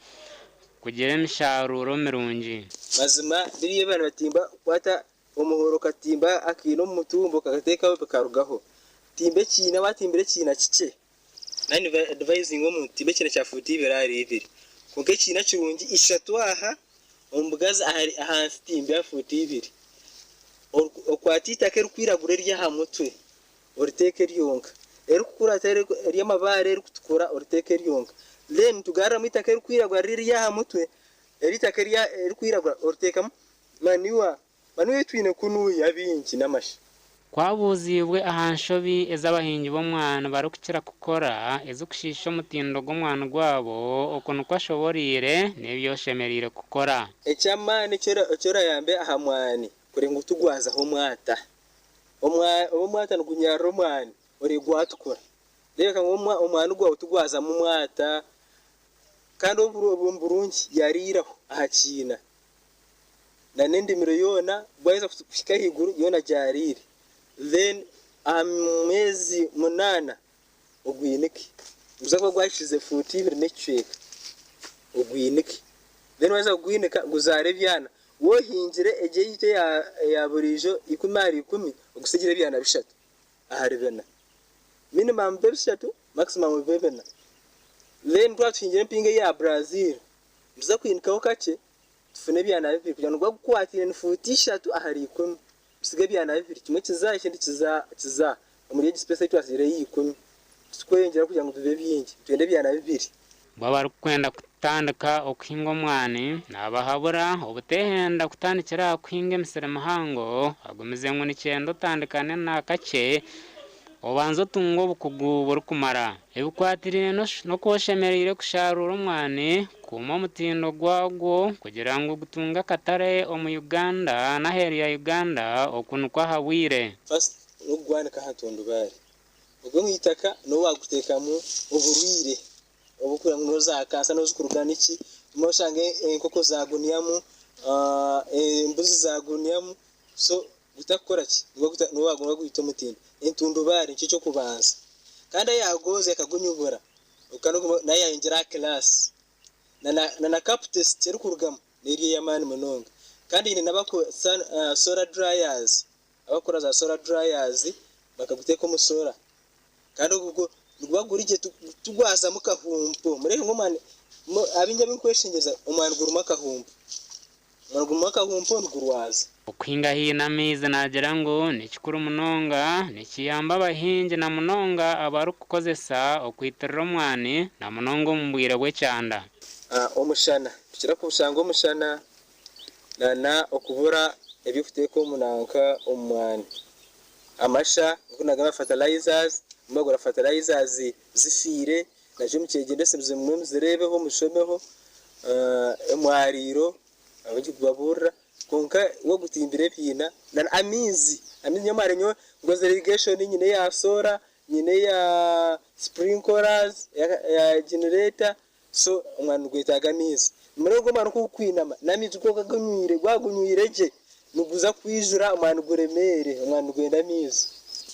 kugira emisharuuro mirungi. Mazima biriya ebi nibatimba kukwata omuhoro okatimba akaina omu mutumba okakateekaho bikarugaho. Timba ekiina watimbira ekiina kikye nanye ni advisinga omuntu timba ekiina kya fuuti ibiri ahari ibiri kwonka ekiina kirungi ishatu aha omu bugazi ahansi timba eya fuuti ibiri okwate eitaka eririkwiragura ery'aha mutwe oriteeke ryonka, erikukurata ery'amabaare erikutukura oriteeke ryonka, then tugaruramu eitaka erikwiragura riri aha mutwe, eri eitaka erikwiragura oriteekamu manure, manure ei twine kunuya bingi n'amasha. Ku abuuziibwe aha nshobi ezi abahingi b'omwani barikukira kukora ezirikushiisha omutindo gw'omwani gwabo, oku nikwo ashoboreire n'ebi oshemereire kukora. Eky'amaani eki orayambe aha mwani kureeba ngu tigwazaho omwata. Omwata nigunyarira omwani ore gwatukura. Reebeka ngu omwani gwawe tigwazamu mwata kandi obu burungi yariiraho aha kiina nana endimiro yoona gwaheza kuhika ahaiguru yoona gyariire then aha meezi munaana ogwinike. Niguza kuba gwahikize fuuti ibiri n'ekicweka ogwinike. Then waaheza kugwinika guzaare ebyana. Waaba ohingire egyo eyaitu eya buriijo ikumi ahari ikumi, ogusigire ebyana bishatu ahari bina. Minimum bibe bishatu, maximum bibe bina. Then twaba tuhingire empinga eya Brazil, nituza kwinikaho kakye tufune ebyana bibiri kugira ngu niguba gukwataine ni fuuti ishatu ahari ikumi. Tusige ebyana bibiri, kimwe kiza ekindi kiza kiza omuri egi space ei twasigireho eya ikumi. Titukweyongyera kugira ngu bibe bingi, nitwenda ebyana bibiri. Bo abarikwenda kutandika okuhinga omwani naabahabura obuteehenda kutandikira aha kuhinga emisiri mihango, agumize ngu nikyenda otandikane n'akakye obanze otunge obukugu burikumara. Ebikwatiraine n'oku oshemereire kusharuura omwani, kukuuma omutindo gwagwo kugira ngu gutunge akatare omu Uganda n'aheeru ya Uganda, oku nikwo ahabwire. First n'okugwanika aha ntundubare. Ogwo omwitaka niwo waguteekamu oburwaire oburikugira ngu niho za kansa niho zirikuruga niki, obumwe oshanga enkoko zagunyamu, embuzi zagunyamu so gutakukora ki niwo waguma gwita omutindo. Entundubaare nikyo ky'okubanza kandi eyagonza ekagunyubura nayo yayongyera aha class na na cup test erikurugamu neri ey'amaani munonga kandi haine n'abakukozesa solar dryers. Abakukora za solar dryers bakaguteeka omu solar kandi ogwo niguba guri gye tigwazamu kahumpu. Mureebe ngu omwani abaingi abu ndikweshengyereza omwani gurimu akahumpu, omwani gurimu akahumpu nigurwaza. Okuhinga haihi n'amaizi naagira ngu ni kikuru munonga, nikiyamba abahingi na munonga abarikukozesa okwitirira omwani na munonga omu bwire bw'ekyanda. Omushana, nitukira kushanga omushana Na okubura eby'okuteeka omu nanka omu mwani. Amasha nk'oku nagamba fertilizers, abamwe bagura fertilizers zifiire nazo mukyegyendese mumwe muzireebeho mushomeho, emwariiro abaingi kubabuurira kwonka wagutimbira ebiina na amaizi, amaizi nyowe mare nyowe ngozire irrigation nyine eya solar, nyine eya sprinklers, eya generator. So omwani nigwetaaga amaizi. Nimara ogwo omwani ku gukwinama, n'amaizi ku okagunywire, wagunywire gye, niguza kwijura omwani guremeere, omwani nigwenda amaizi.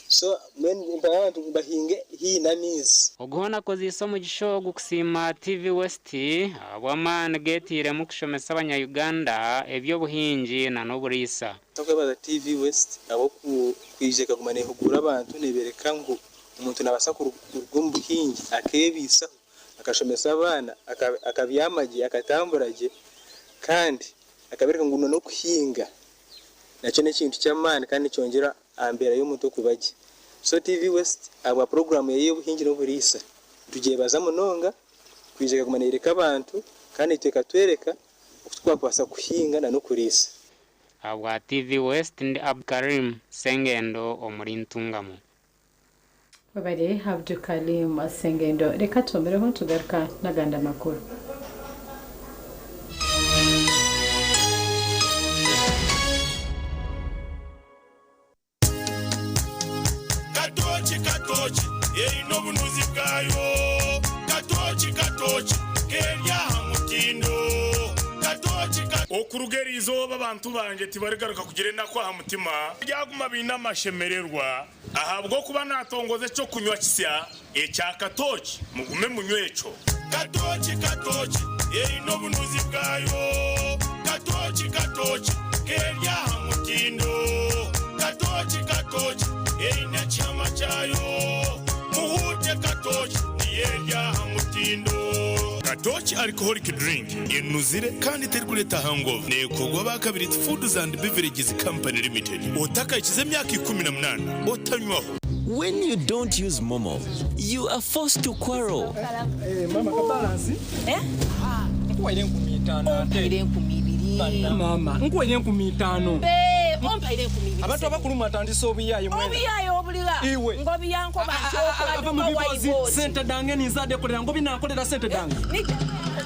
So mbwenu mpaho abantu ngu bahinge haihi n'amaizi. Ogu hoona akozeise omugisha ogu kusiima TV West ahabw'amaani geteiremu kushomesa abanya-Uganda eby'obuhingi na n'oburiisa. Nitwebaza TV West ahabw'okwija ekaguma nehuguura abantu nebereka ngu omuntu nabaasa kuruga omu buhingi akebiisaho. Akashomesa abaana, akabyama gye, akatambura gye, kandi akabereka ngu n'okuhinga nakyo n'ekintu ky'amaani kandi nikyongyera aha mbeera y'omuntu okuba gye. So TV West ahabwa puroguraamu ye ey'obuhingi n'oburiisa, nitugyebaza munonga kwija ekaguma neyoreka abantu kandi naitwe ekatworeka oku twakubaasa kuhinga n'okuriisa. Ahabwa TV West ndi Abdukarim Sengendo omuri Ntungamo. Webare Abdukalim Sengendo. Reka twomereho tugaruka n'agandi amakuru. Katooki katooki eine obunuzi bwayo Katooki katooki keri aha mutindo Katooki ka. Okuruga eri izooba abantu bangye tibarigaruka kugira enaku aha mutima, baryaguma baine amashemererwa. Ahabw'okuba naatongoza eky'okunywa kisya ekya katooki, mugume munywe ekyo. Katooki katooki eine obunuzi bwayo Katooki katooki keri aha mutindo Katooki katooki eine ekihama kyayo Muhuute katooki niyo eri aha mutindo. Katooki Alcoholic Drink enuzire kandi terikureeta hangover. Neekorwa aba Kabiriti Foods and Beverages Company Limited. Otakahikize emyaka 18 otanywaho. When you don't use MoMo, you are forced to quarrel.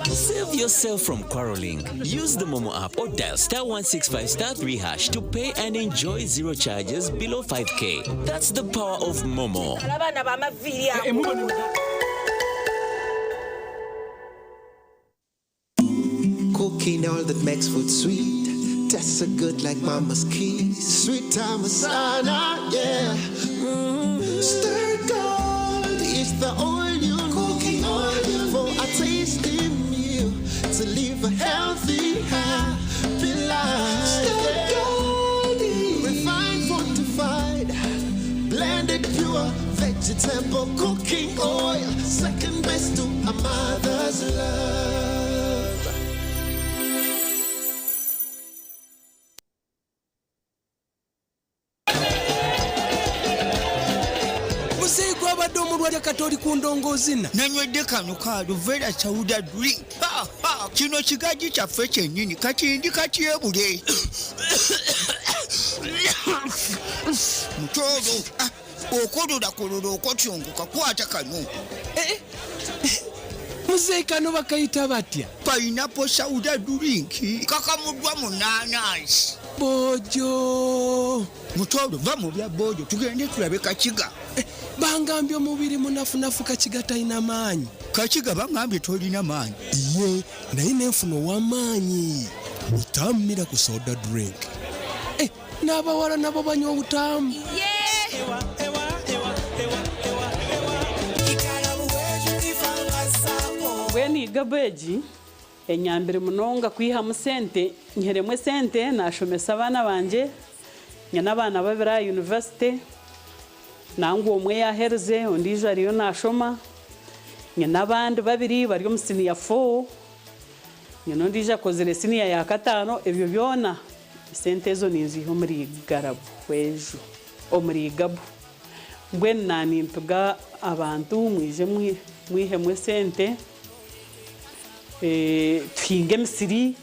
Save yourself from quarreling. Use the MoMo app or dial star 165 star 3 hash to pay and enjoy zero charges below 5k. That's the power of MoMo. Cooking all that makes food sweet. Tastes so good like mama's kiss. Sweet time sana, yeah. Stir gold is the oil you Cooking oil for a tasty meal to live a healthy, happy life. Stir gold, refined, fortified, blended pure vegetable cooking oil. Second best to a mother's love. Muzeeyi gwabadde omulwadde. Warya kati ori kundonga ozina? Nanywedde kano ka Ruvera Sauda drink. Ha, ha, kino kigaji kyaffe kyennyini kati ndi katyebule. Mutooro, ah, okololakolora okotyongoka kwata kano. Muzeeyi kano bakayita batya? Pineapple Sauda drink kakamuddwa mu naanansi. Bojo. Mutooro, va mu bya bojo tugende tulabe Kakiga. Bangambye omubiri munafunafu Kakiga talina maanyi. Kakiga bangambye tolina maanyi. Ye, naye nenfuna ow'amaanyi. Butamu Miracle Soda Drink. Eh, n'abawala nabo banywa obutamu. Mbwenu igabu egi enyambire munonga kwihamu sente, nyihiremu esente nashomesa abaana bangye, nyine abaana babiri aha university, nangwa omwe yaherize ondiijo ariyo nashoma, nyine abandi babiri bari omu senior 4, nyine ondiijo akozire senior ya kataano, ebyo byona esente ezo ninziiha omuri garabu ejo, omuri igabu. Mbwenu nanimpiga abantu mwije mwihemu esente, tuhinge emisiri,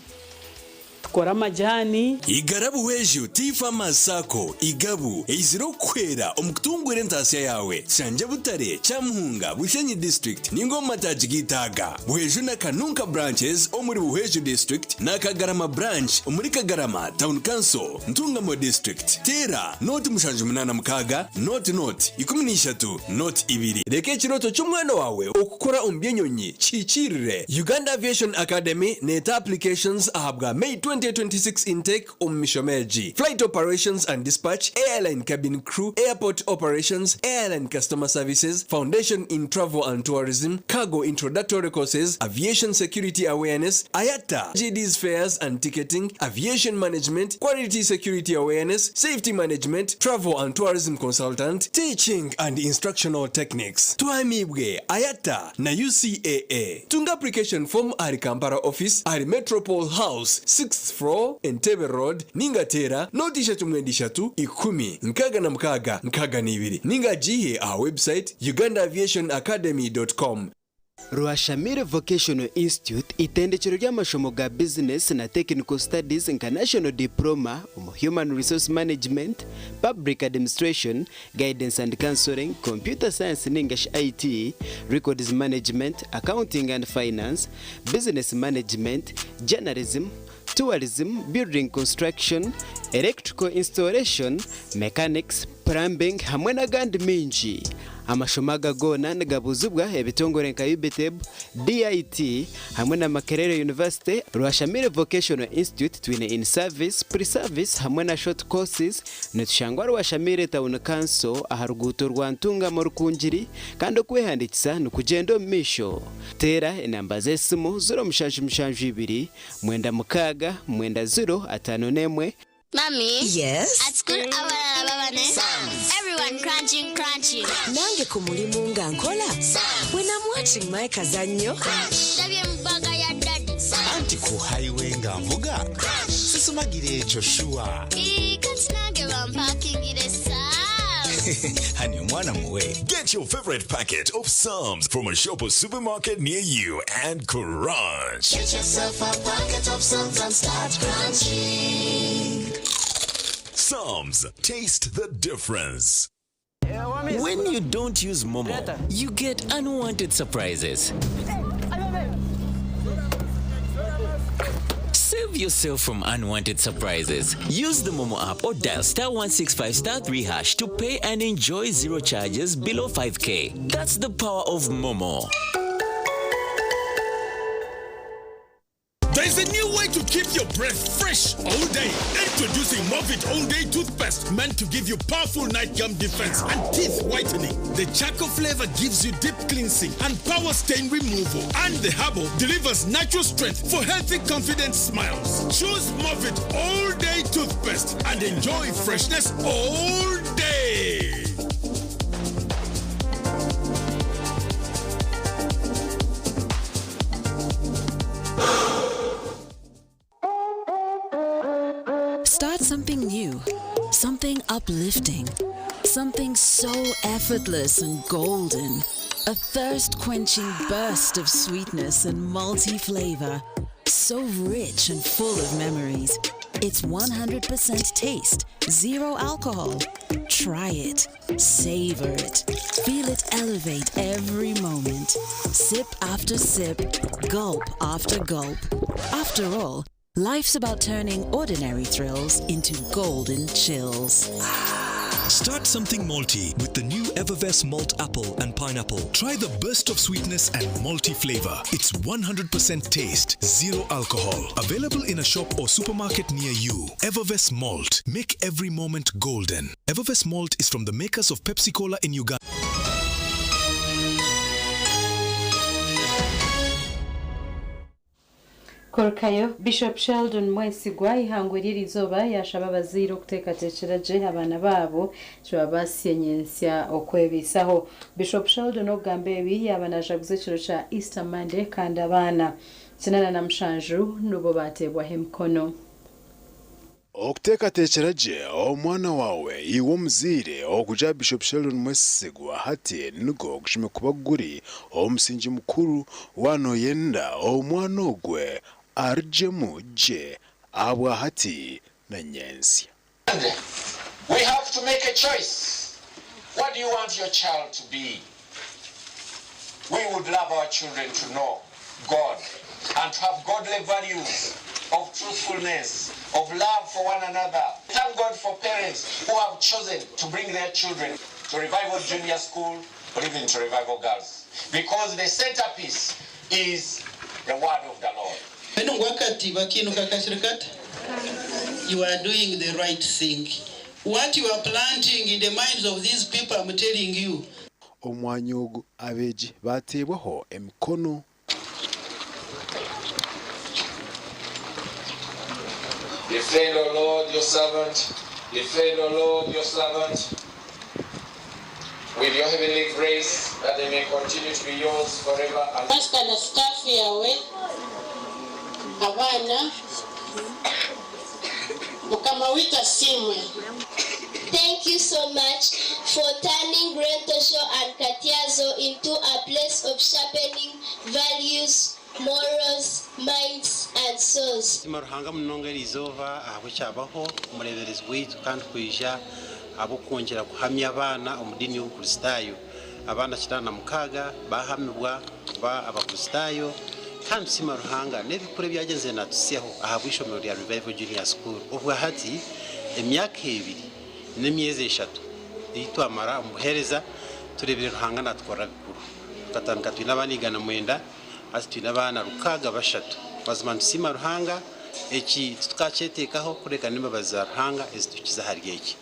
tukore amajani. Igarabu Weju Tea Farmers Sacco Igabu eizire okuhwera omu kutungura entaasya yawe. Kyangye Butare, Kyamuhunga, Bushenyi District ninga omu mataagi g'eitaaga. Buhweju na Kanunka branches omuri Buhweju District na Kagarama branch omuri Kagarama Town Council, Ntungamo District. Teera 076 0 13 02. Reka ekirooto ky'omwana waawe okukora omu by'enyonyi kihikiirire. Uganda Aviation Academy neeta applications ahabwa May 2026 intake omu mishomo egi, Flight Operations and Dispatch, Airline Cabin Crew, Airport Operations, Airline Customer Services, Foundation in Travel and Tourism, Cargo Introductory Courses, Aviation Security Awareness, IATA, GD's Fares and Ticketing, Aviation Management, Quality Security Awareness, Safety Management, Travel and Tourism Consultant, Teaching and Instructional Techniques. Tuhamibwe IATA na UCAA. Tunga application form ahari Kampala office ahari Metropole House 6th floor Entebbe Road ninga teera 0 3 10 66 62 ninga gihe aha website ugandaaviationacademy.com. Rwashamire Vocational Institute itendekero ry'amashomo ga business na technical studies nka National Diploma omu Human Resource Management, Public Administration, Guidance and Counseling, Computer Science ningashi IT, Records Management, Accounting and Finance, Business Management, Journalism, Tourism, Building Construction, Electrical Installation, Mechanics, Plumbing hamwe n'agandi mingi. Amashomo aga goona nigabuzibwa ebitongore nka UBTEB, DIT hamwe na Makerere University. Rwashamire Vocational Institute twine in service, pre-service hamwe na short courses. Nitushangwa Rwashamire Town Council aha ruguuto rwa Ntungamo Rukungiri, kandi okwehandikisa nikugenda omu maisho. Teera enamba z'esimu 0772 96 90 51. Mommy. Yes? At school, abalala babane. Everyone crunching, crunching. Nange ku mulimu nga nkola when I'm watching my kazannyo. Ndabye mu bag ya daddy. Anti ku highway nga nvuga sisumagira ekyo sure. Ii, kati nange bampakingire Sam. Hani omwana muwe. Get your favorite packet of Psalms from a shop or supermarket near you and crunch. Get yourself a packet of Psalms and start crunching. Psalms, taste the difference. When you don't use Momo, you get unwanted surprises. Save yourself from unwanted surprises. Use the Momo app or dial star 165 star 3 hash to pay and enjoy zero charges below 5K. That's the power of Momo. There is a new way to keep your breath fresh all day. Introducing Movit All Day Toothpaste, meant to give you powerful night gum defense and teeth whitening. The charcoal flavor gives you deep cleansing and power stain removal. And the herbal delivers natural strength for healthy, confident smiles. Choose Movit All Day Toothpaste and enjoy freshness all day. Start something new, something uplifting, Something so effortless and golden. A thirst quenching burst of sweetness and malty flavor. So rich and full of memories. It's 100% taste, zero alcohol. Try it, savor it, feel it elevate every moment. Sip after sip, gulp after gulp. After all, life's about turning ordinary thrills into golden chills. Start something malty with the new Evervess Malt Apple and Pineapple. Try the burst of sweetness and malty flavor. It's 100% taste, zero alcohol. Available in a shop or supermarket near you. Evervess Malt. Make every moment golden. Evervess Malt is from the makers of Pepsi Cola in Uganda. Korukayo Bishop Sheldon Mwesigwa ihangwe ry'erizooba yashaba abazaire okuteekateekyera gye abaana baabo kibabaasye nyentsya okwebiisaho. Bishop Sheldon okugamba ebi yaaba naajaguza ekiro kya Easter Monday kandi abaana 87 nibo baateebwaho emikono. Okuteekateekyera gye omwana waawe iwe omuzaire okugira Bishop Sheldon Mwesigwa hati nigwo gushemereire kuba guri omusingi mukuru waaba noyenda omwana ogwe arugyemu gye ahabwa hati na nyentsya. We have to make a choice. What do you want your child to be? We would love our children to know God and to have godly values of truthfulness, of love for one another. Thank God for parents who have chosen to bring their children to Revival Junior School or even to Revival Girls. Because the centerpiece is the word of the Lord. You are doing the right thing. What you are planting in the minds of these people, I'm telling you, Omwanya ogu abeegi baateebwaho emikono. Defend, O Lord, your servant. Defend, O Lord, your servant. With your heavenly grace, that they may continue to be yours forever and Pastor na staff yawe abaana mukama waitu asiimwe. Thank you so much for turning Rentosho and Katiazo into a place of sharpening values, morals, minds, and souls. Mutima Ruhanga munonga eriizooba ahabw'ekyabaho omureeberezi waitu kandi kwija ahabw'okwongyera kuhamya abaana omu diini y'Obukristaayo. Abaana 86 bahamibwa kuba Abakristaayo kandi tusiima Ruhanga n'ebikuru ebyagyenzire naatutsyaho ahabw'eishomero rya Revival Junior School. Obwa hati emyaka ebiri n'emyezi eshatu ei twamara omu buheereza tureebire Ruhanga naatukorera bikuru. Tukatandika twine abaana 190 hati twine abaana 63. Mazima nitusiima Ruhanga eki titukakyeteekaho kureka n'embabazi za Ruhanga ezituhikize ahari eki.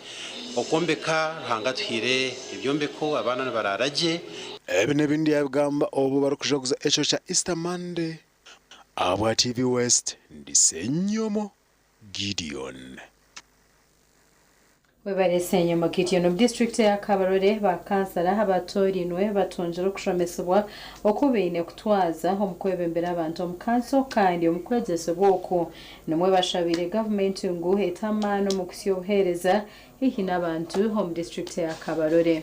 Okwombeka Ruhanga atuhaire ebyombeko abaana nibaraara gye. Ebi n'ebindi yabigamba obu barikujaguza ekiro kya Easter Monday. Ahabwa TV West, ndi Ssenyomo Gideon. Webare Ssenyomo Gideon. Omu disiturikiti eya Kabarole, ba kansara abatoorainwe batungire okushomesibwa oku baine kutwaza omu kwebembera abantu omu kanso kandi omu kwegyesibwa oku nimwo bashabiire gavumenti ngu ete amaani omu kuhitsya obuheereza haihi n'abantu omu disiturikiti eya Kabarole.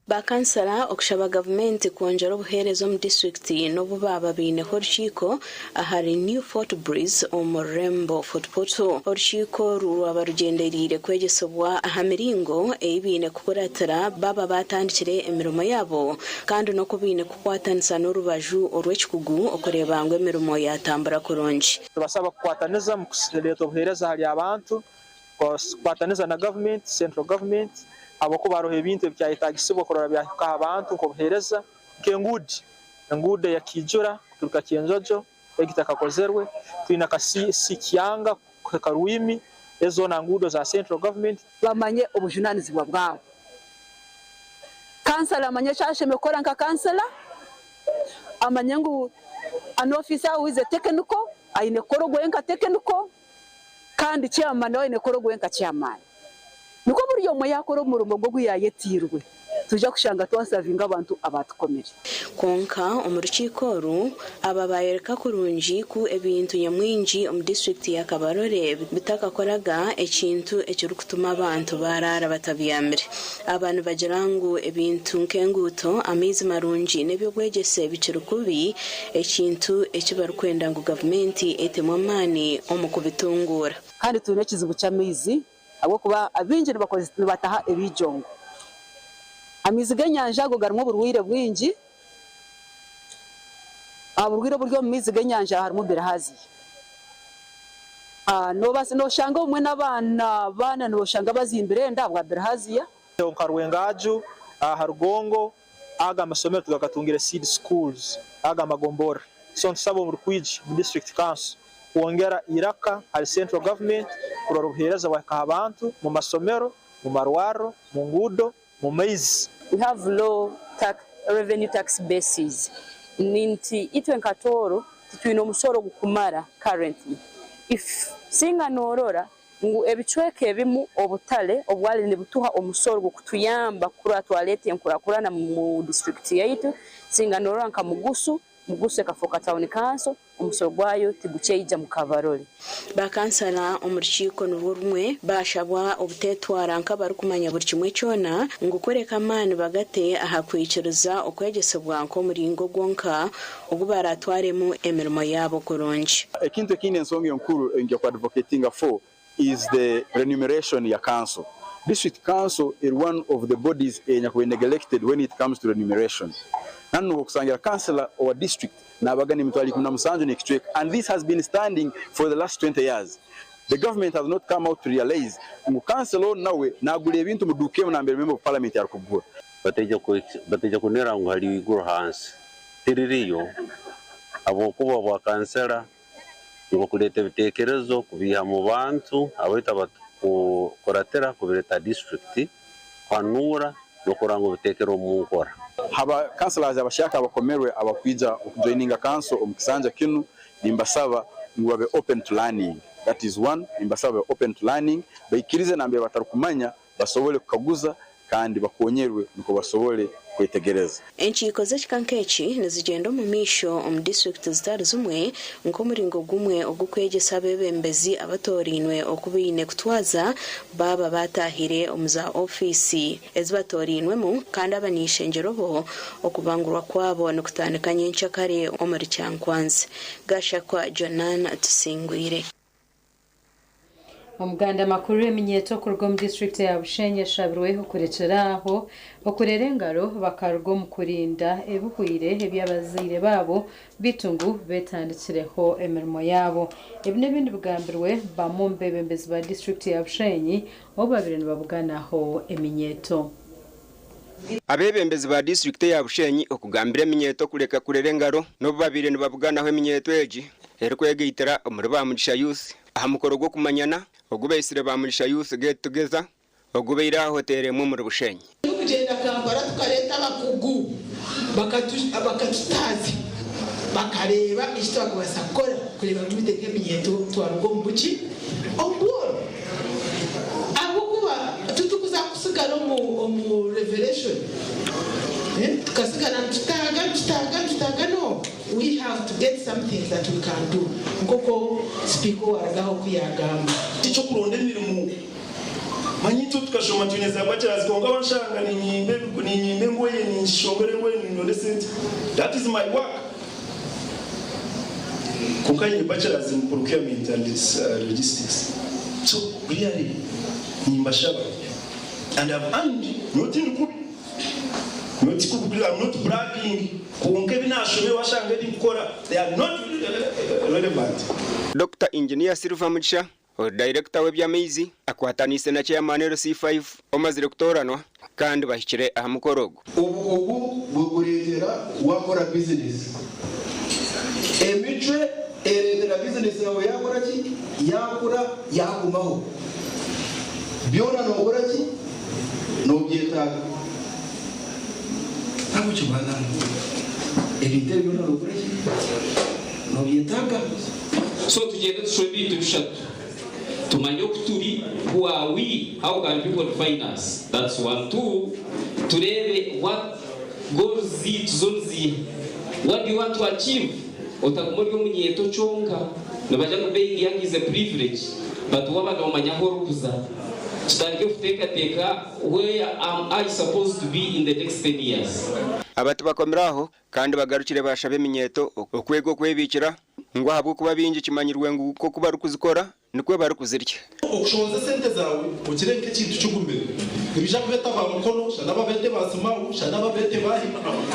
Ba kansara okushaba gavumenti kwongyera obuheereza omu disiturikiti n'obu baaba baineho orukiiko ahari New Fort Breeze omu rurembo Fort Portal. Orukiiko oru rwaba rugyendereire kwegyesibwa aha miringo ei baine kukuratira baaba baatandikire emirimo yaabo kandi n'oku baine kukwatanisa n'orubaju orw'ekikugu okureeba ngu emirimo yaatambura kurungi. Nitubasaba kukwataniza omu kureeta obuheereza ahari abantu, kukwataniza na gavumenti, central government, ahabw'okuba hariho ebintu ebikyayetaagisibwa kurora byahika aha bantu nk'obuheereza, nk'enguudo. Enguudo eya Kiijura kuturuka Kyenjojo egi tekakozerwe, twine aka Sikyanga kuhika Rwimi, ezo zoona nguudo za central government. Bamanye obujunaanizibwa bwabo. Kansala amanye eki ashemereire kukora nka kansala, amanye ngu an officer who is a technical aine kukora ogwe nka technical kandi chairman nawe aine kukora ogwe nka chairman. Nikwo buri omwe yaakora omurimo gwe ogu yaayetiirwe. Nitwija kushanga twasavinga abantu abaatukomire. Kwonka omu rukiiko oru, aba bayoreka kurungi ku ebintu nyamwingi omu disiturikiti ya Kabarole bitakakoraga ekintu ekirikutuma abantu baaraara batabyamire. Aba nibagira ngu ebintu nk'enguuto, amaizi marungi n'eby'obwegyese bikiri kubi, ekintu eki barikwenda ngu gavumenti etemu amaani omu kubitunguura. Kandi twine ekizibu ky'amaizi ahabw'okuba abaingi nibataha ebiijongo. Amaizi g'enyanja ago garimu oburwaire bwingi. Aha burwaire oburi omu maizi g'enyanja harimu bilharzia. Noshanga obumwe n'abaana abaana noshanga bazimbire enda ahabwa bilharzia. Nka Rwengaju, aha Rugongo, aga amasomero tugagatungire seed schools aga amagomborora. So nitusaba omuri kwija omu district council kwongera iraka ahari central government kurora obuhereza bwahika aha bantu, mu masomero, mu marwariro, mu nguudo, mu maizi. We have low tax, revenue tax bases nti itwe nka Tooro titwine omusoro ogukumara currently. If singa norora ngu ebicweka ebimu obutare obwari nibutuha omusoro gukutuyamba kurora twareta enkurakurana mu district yaitu, singa norora nka Mugusu, Mugusu ekafoka town council, omusoro gwayo tiguceija mu Kabarole. Ba kansala omu rukiiko nirwo rumwe baashabwa obuteetwara nk'abarikumanya buri kimwe kyona ngu kureka amaani bagate aha kwikiriza okwegyesibwa nk'omuringo gwonka ogu baraatwaremu emirimo yaabo kurungi. Ekintu ekindi ensonga enkuru ei nja ku advocatinga for is the remuneration ya council. District council eri one of the bodies enyakubaire neglected when it comes to remuneration. Nanu okusangira councillor owa district nabagana emitwaro 17 n'ekicweka and this has been standing for the last 20 years. The government has not come out to realize ngu councillor onu nawe nagura ebintu omu duuka emu nambere member of parliament arikugura. Bataija kunira ngu haliyo iguru hansi. Tiririyo habwokuba obwa kansela nibukuleeta ebitekerezo kubiiha mu bantu abaitu abatukuratira kubireta district kuhanuura n'okurora ngu bitekerwe omu nkora. Haba councillors abashyaka abakomerwe abakwija okujoininga council omu kisanja kinu nimbasaba ngu babe open to learning. That is one, nimbasaba babe open to learning, baikirize nambere batarukumanya basobole kukaguza kandi bakonyerwe nukwo basobole kwetegereza. Enkiiko z'ekika nk'eki nizigyenda omu maisho omu disiturikiti zitari zimwe nk'omuringo gumwe ogw'okwegyesa abeebembezi abatoorainwe oku baine kutwaza baaba baataahire omu za ofiisi ezi batoorainwemu kandi abany'eishengyero bo okubangurwa kwabo nikutandika nyenkyakare omuri Kyankwanzi. Gashakwa Jonan Tusingwire. Omuganda makuru eminyeeto okuruga omu disiturikiti ya Bushenyi eshabirwe okurekyera aho okurera engaro bakaruga omu kurinda ebihweire eby'abazaire baabo beitu ngu betandikireho emirimo yaabo. Ebi n'ebindi bigambirwe bamwe omu beebembezi ba disiturikiti ya Bushenyi obu babaire nibabuganaho eminyeeto. Abeebembezi ba disiturikiti eya Bushenyi okugambira eminyeeto kureka kurera engaro n'obu babaire nibabuganaho eminyeeto egi erikwegaitira omuri ba Mugisha Youth aha mukoro gw'okumanyana ogu baitsire ba Mugisha Youth Get Together ogubaire aha hoteeri emwe omuri Bushenyi. Turikugyenda Kampala tukareeta abakugu bakatutaasya bakareeba eki twakubaasa kukora kureeba ngu itwe nk'eminyeeto twaruga omu buki omu bworo ahabw'okuba titukuza kusigara omu revelation tukasigara nitutaaga nitutaaga nitutaaga no we have to get something that we can do nk'oku sipiika owarugaho oku yaagamba. Eky'okuronda emirimo. Manya itwe tukashoma twine za bachelors kwonka wanshanga ninyimba ninyimba engoye ninshongora engoye nindonda esente that is my work kwonka nyine bachelors in procurement and logistics so really nimbashaba and I've earned not ndi kubi not kubi I'm not bragging kwonka ebi nashomire washanga ebi nkukora they are not relevant. Dokita Engineer Silver Mugisha Ori dayirekita w'eby'amaizi akwataniise na Chairman LC5 omazire kutooranwa kandi bahikire aha mukoro ogu. Obukugu bukureetera waakora bizinesi. Emicwe ereetera bizinesi yaawe yaakora ki? Yaakura, yaagumaho. Byona nookora ki? Noobyetaaga. N'ahabw'ekyo baana mwe, ebintu ebi byona nookora ki? Noobyetaaga. So tugyende tushwe ebintu bishatu tumanye oku turi, who are we, how can people define us, that's one, two, Tureebe what goals zaitu zo niziiha? What do you want to achieve? Otaguma ori omunyeeto kyonka. Nibagira ngu being young is a privilege but waaba noomanya ahu orikuza, tutandike kuteekateeka where am I supposed to be in the next ten years? Aba tibakomire aho kandi bagarukire baashaba eminyeeto okwega okwebiikira ngu ahabw'okuba baingi kimanyirwe ngu nk'oku barikuzikora nikwo barikuzirya. Okushohoza esente zaawe ogire nk'ekintu kigumire. Nibaija kubeeta ba Mukono, shana babeete ba Simau, shana babeete baahi.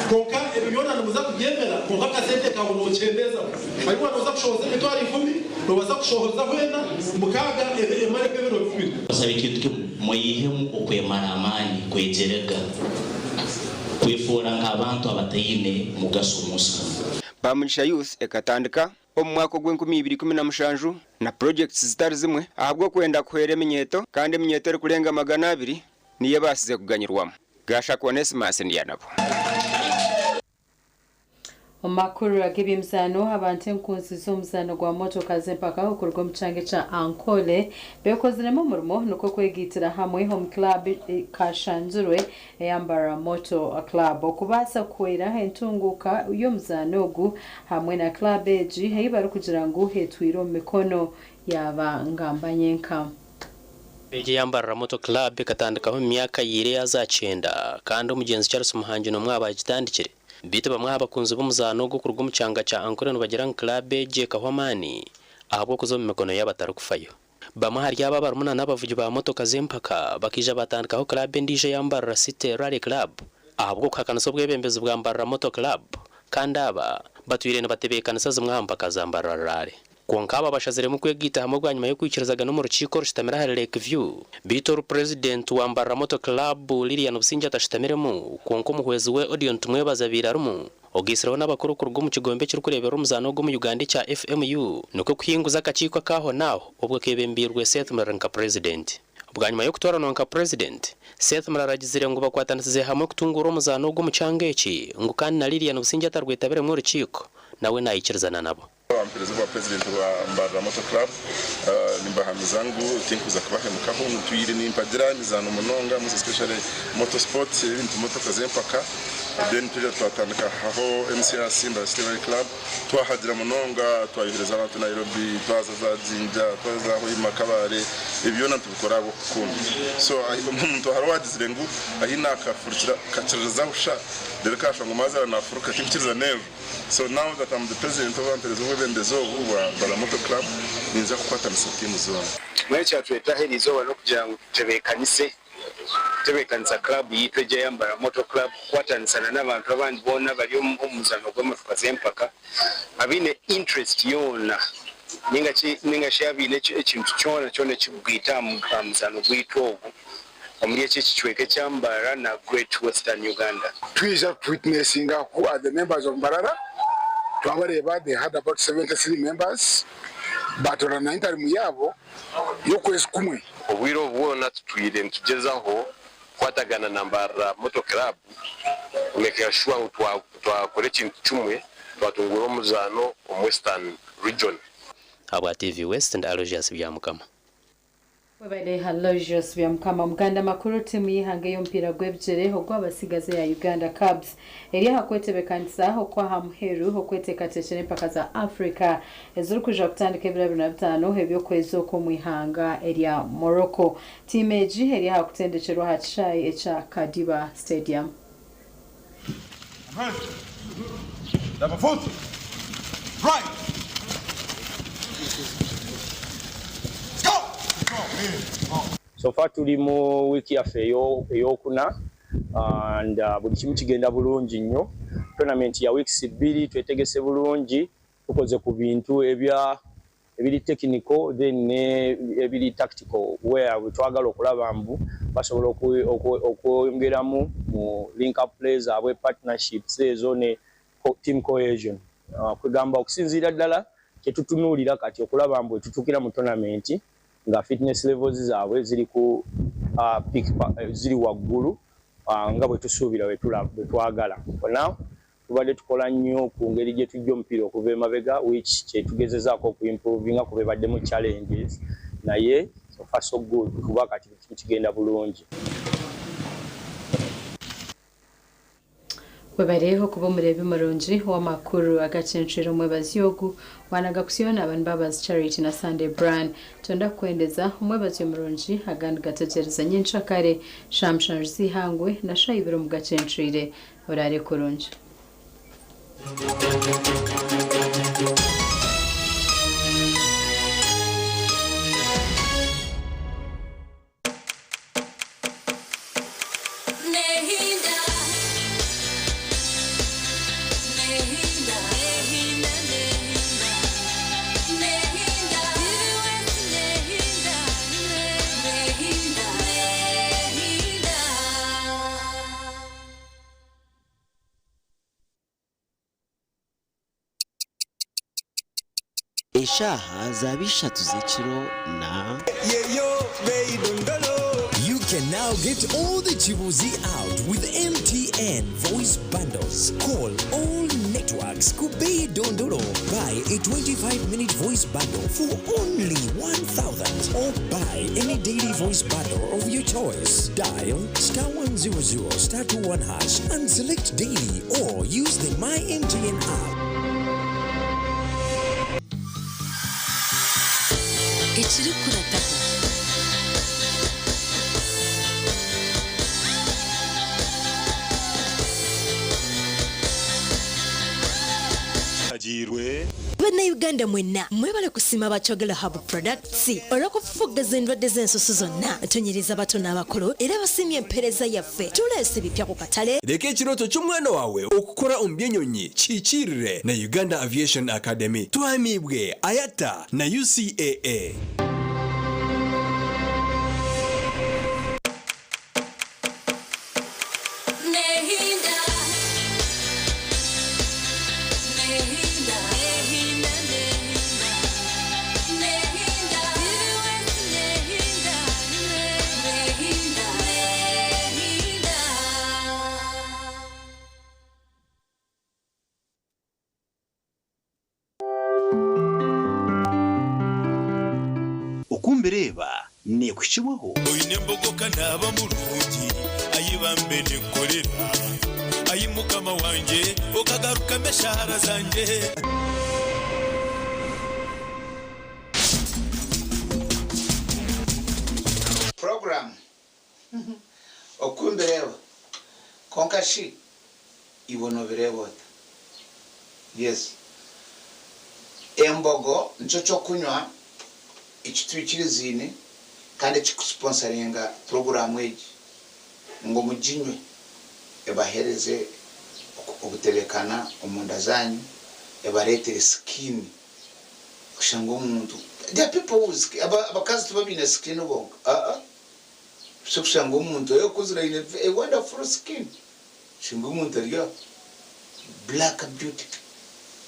Kwonka ebyo byona nimuza kubyemera, kwonka akasente kaawe nookyendeezaho. Ahi waaba nooza kushohoza emitwaro ikumi, noobaasa kushohozaho ena, mukaaga, emareho ebiro bibiri. Mbasaba ekintu kimwe, mweyihemu okwemara amaani, kwegyerega, kwefoora nk'abantu abataine mugaso omu nsi munu. Bamugisha Youth ekatandika omu mwaka ogw'enkumi ibiri ikumi na mushanju na purojekiti zitari zimwe ahabw'okwenda kuhwera eminyeeto kandi eminyeeto erikurenga 200 niyo ebaasize kuganyirwamu. Gashakwa Onesmus Ndyanabo. Omu makuru ag'eby'emizaano, abantu enkunzi z'omuzaano gwa motoka z'empaka okuruga omu kyanga ekya Ankole beekoziremu omurimo nikwo kwegaitira hamwe omu club kashangirwe eya Mbarara Motor Club okubaasa kuhwera entunguuka y'omuzaano ogu hamwe na club egi ei barikugira ngu etwire omu mikono yaaba ngamba nyenka. Egi eya Mbarara Motor Club ekatandikaho omu myaka ya ira eya zakyenda kandi omugyenzi Charles Muhangi n'omwe aha baagitandikire. Beitu bamwe aha bakunzi b'omuzaano ogu okuruga omu kyanga kya Ankole nibagira ngu club egi ekahwa amaani ahabw'okuza omu mikono y'abatarikufayo. Bamwe ahari abo abarimu na n'abavugi ba motoka z'empaka bakaija baatandikaho club endiijo eya Mbarara City Rally Club ahabw'okuhakanisa obwebembezi bwa Mbarara Motor Club kandi aba batwire nibatebeekanisa zimwe aha mpaka za Mbarara Rally. Kwonka aba bashaziremu kwegaita hamwe bwanyima y'okwikirizagana omu rukiiko orushutamire ahari Lake View beitu oru Purezidenti wa Mbarara Motor Club, Lilian Busingye atashutamiremu kwonka omuhwezi we Odion Tumwebaze abaire arimu. Ogaitsireho n'abakuru kuruga omu kigombe ekirikureeberera omuzaano ogu omu Uganda ekya FMU nikwo kuhinguza akakiiko ak'aho n'aho obwo keebembeirwe Seth Murara nka Purezidenti. Bwanyima y'okutooranwa nka Purezidenti, Seth Murara agizire ngu bakwatanisize hamwe kutunguura omuzaano ogu omu kyanga eki ngu kandi na Lilian Busingye atarwetabiremu orukiiko nawe naikirizana nabo. Abamuheereza obwa purezidenti bwa Mbarara Motor Club nimbahamiza ngu tinkuza kubahemukaho. Ntwire nimpagira emizaano munonga most especially motor sport ebintu motoka z'empaka then twija twatandika aho MCRC Mbarara City Rally Club twahagira munonga twayohereza abantu Nairobi twaza za Jinja twaza za Hoima Kabale ebi byona nitubikora ahabw'okukunda so omuntu hariho owagizire ngu ahi nakafurukira kakiririza busha reero kashwa ngu mazara nafuruka tinkukiriza n'enju. So now that am the president oba mpereza obwebembezi obu bwa Mbarara Motor Club ninza kukwatanisa tiimu zoona. Mbwenu ekyatureetaho eri izooba n'okugira ngu tutebeekanise kutebeekanisa club yaitu egi eya Mbarara Motor Club kukwatanisa na n'abantu abandi boona abari omu muzaano gw'emotoka z'empaka abaine interest yoona ninga ki ninga shi abaine ekintu kyona kyona ekikugaita aha muzaano gwaitu ogu. Omuri eki ekicweka ekya Mbarara na Great Western Uganda. Twija tu witnessinga who are the members of Mbarara, twabareeba they had about 73 members, baatoorana interim yaabo y'okwezi kumwe. Obwire obu bwona tutwire nitugyezaho kukwatagana na Mbarara Motor Club kumekinga sure ngu twakora ekintu kimwe twatunguura omuzaano omu Western Region. Ahabwa TV West ndi Aloysius Byamukama. Webale Aloysius Byamukama. Muganda makuru tiimu y'eihanga ey'omupiira gw'ebigyere ogw'abatsigazi eya Uganda Cubs eri aha kwetebeekanisa okw'aha muheru okweteekateekyera empaka za Africa ezirikwija kutandika ebiro 25 eby'okwezi oku omu ihanga erya Morocco. Tiimu egi eri aha kutendekyerwa aha kishaayi ekya Kadiba Stadium. So far tuli mu wiiki yaffe ey'okuna and buli kimu kigenda bulungi nnyo. Tournament ya weeks bbiri twetegese bulungi, tukoze ku bintu ebya ebiri technical then ne ebiri tactical where wetwagala okulaba mbu basobola okwongeramu mu link up play zaabwe, partnerships ezo ne team cohesion. Kwegamba okusinziira ddala kyetutunuulira kati okulaba mbu wetutuukira mu tournament nga fitness levels zaabwe ziri ku peak, ziri waggulu nga bwetusuubira bwetwagala. For now tubadde tukola nnyo ku ngeri gye tujja omupiira okuva emabega which kyetugezezaako okuimprovinga kuba ebaddemu challenges naye so far so good kuba kati buli kimu kigenda bulungi. Webareho kuba omureebi murungi w'amakuru agacencwire omwebazi ogu wanaga kusyona abantu babazi Charity na Sunday Brian. Twenda kukwendeza omwebazi omurungi agandi gategyereza nyenkyakare shaaha 7 z'eihangwe na shaaha 2 omu gacencwire. Oraare kurungi. Eshaaha zaaba ishatu z'ekiro na. You can now get all the Chibuzi out with MTN voice bundles. Call all networks Kubei Dondolo. Buy a 25-minute voice bundle for only 1,000 or buy any daily voice bundle of your choice. Dial star 100 star 21 hash and select daily or use the My MTN app. Ekirikurataho. Bannayuganda mwenna mwebale kusiima ba Kyogero Herbal Products olw'okufufuggaza endwadde z'ensusu zonna. Tunyiriza bato n'abakulu era basiimye empeereza yaffe. Tuleese ebipya ku katale. Reka ekirooto ky'omwana waawe okukora omu by'enyonyi kihikiirire na Uganda Aviation Academy. Tuhamiibwe IATA na UCAA. Oku mbireeba neekuhikibwaho. Oine embogo ka naaba murungi, ai bambe ninkorera, Ai Mukama wangye, okagarukamu eshaara zangye. Puroguraamu Oku mbireeba. Kwonka shi iwe noobireeba ota? Yes. Embogo nikyo ky'okunywa eki twikiriziine kandi ekirikusiponsaringa puroguraamu egi ngu muginywe ebaheereze obutebekana omunda zaanyu, ebareetere sikiini. Oshanga omuntu, there are people who, abakazi tibo baine sikiini bonka, aa. Nobaasa kushanga omuntu okuzire aine a wonderful skin, oshanga omuntu ari aho black beauty,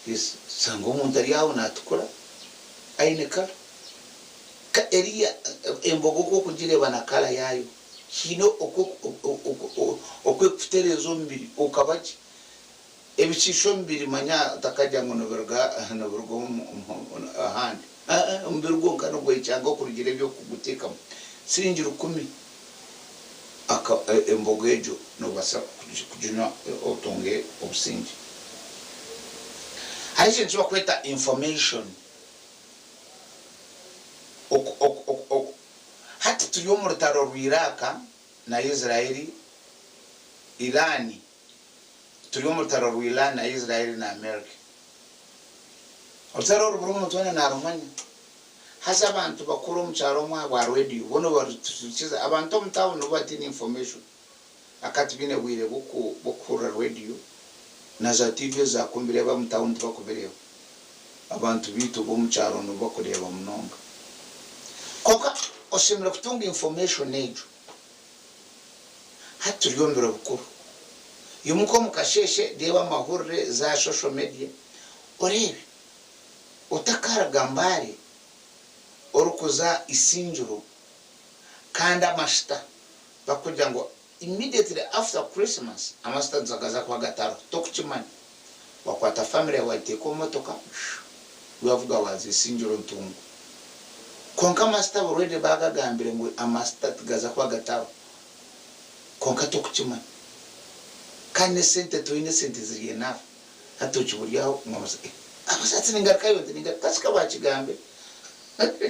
yes, oshanga omuntu ari aho natukura aine colour. Eriya embogo oku orikugireeba na colour yaayo, haine oku erikukutereeza omubiri okaba gye. Ebishiisha omubiri manya otakagira ngu nibiruga nibiruga ahandi. Aa, omubiri gwonka nigwekyanga okurugira eby'okuguteekamu. Siringi rukumi aka embogo egyo noobaasa kuginywa otunge obusingye. Hariho ekintu eki barikweta information. Oku oku oku oku hati turi omu rutaro rwa Iraq na Israel, Iran. Turi omu rutaro rwa Iran na Israel na America. Orutaro oru buri omuntu weena naarumanya. Haza abantu bakuru omu kyaro omu ahabwa rediyo bo nibarutukiza. Abantu omu tawuni bo bataine information aka tibaine bwire bw'okuhurira rediyo na za tiivi ezaakumbire ab'omu tawuni tibakubireeba. Abantu baitu b'omu kyaro nibo bakureeba munonga. Kwonka oshemereire kutunga information egyo. Hati turi omu biro bikuru. Imuka omu kasheeshe, reeba amahurire, za shosho mediya, oreebe. Otakaruga Mbale orikuza Isingiro kandi amasita barikugira ngu immediately after Christmas amasita nizagaza kuba gatariho. Tokukimanya. Wakwata famire yaawe wagiteeka omu motoka, wavuga waaza Isingiro Ntungu. Kwonka amasita already baagagambire ngu amasita tigaza kuba gatariho. Kwonka tokukimanya. Kandi n'esente toine esente ziri enough. Hati okiba ori aho ngu eh, abasatsi ningarukayo nti ningaruka kasika bakigambe.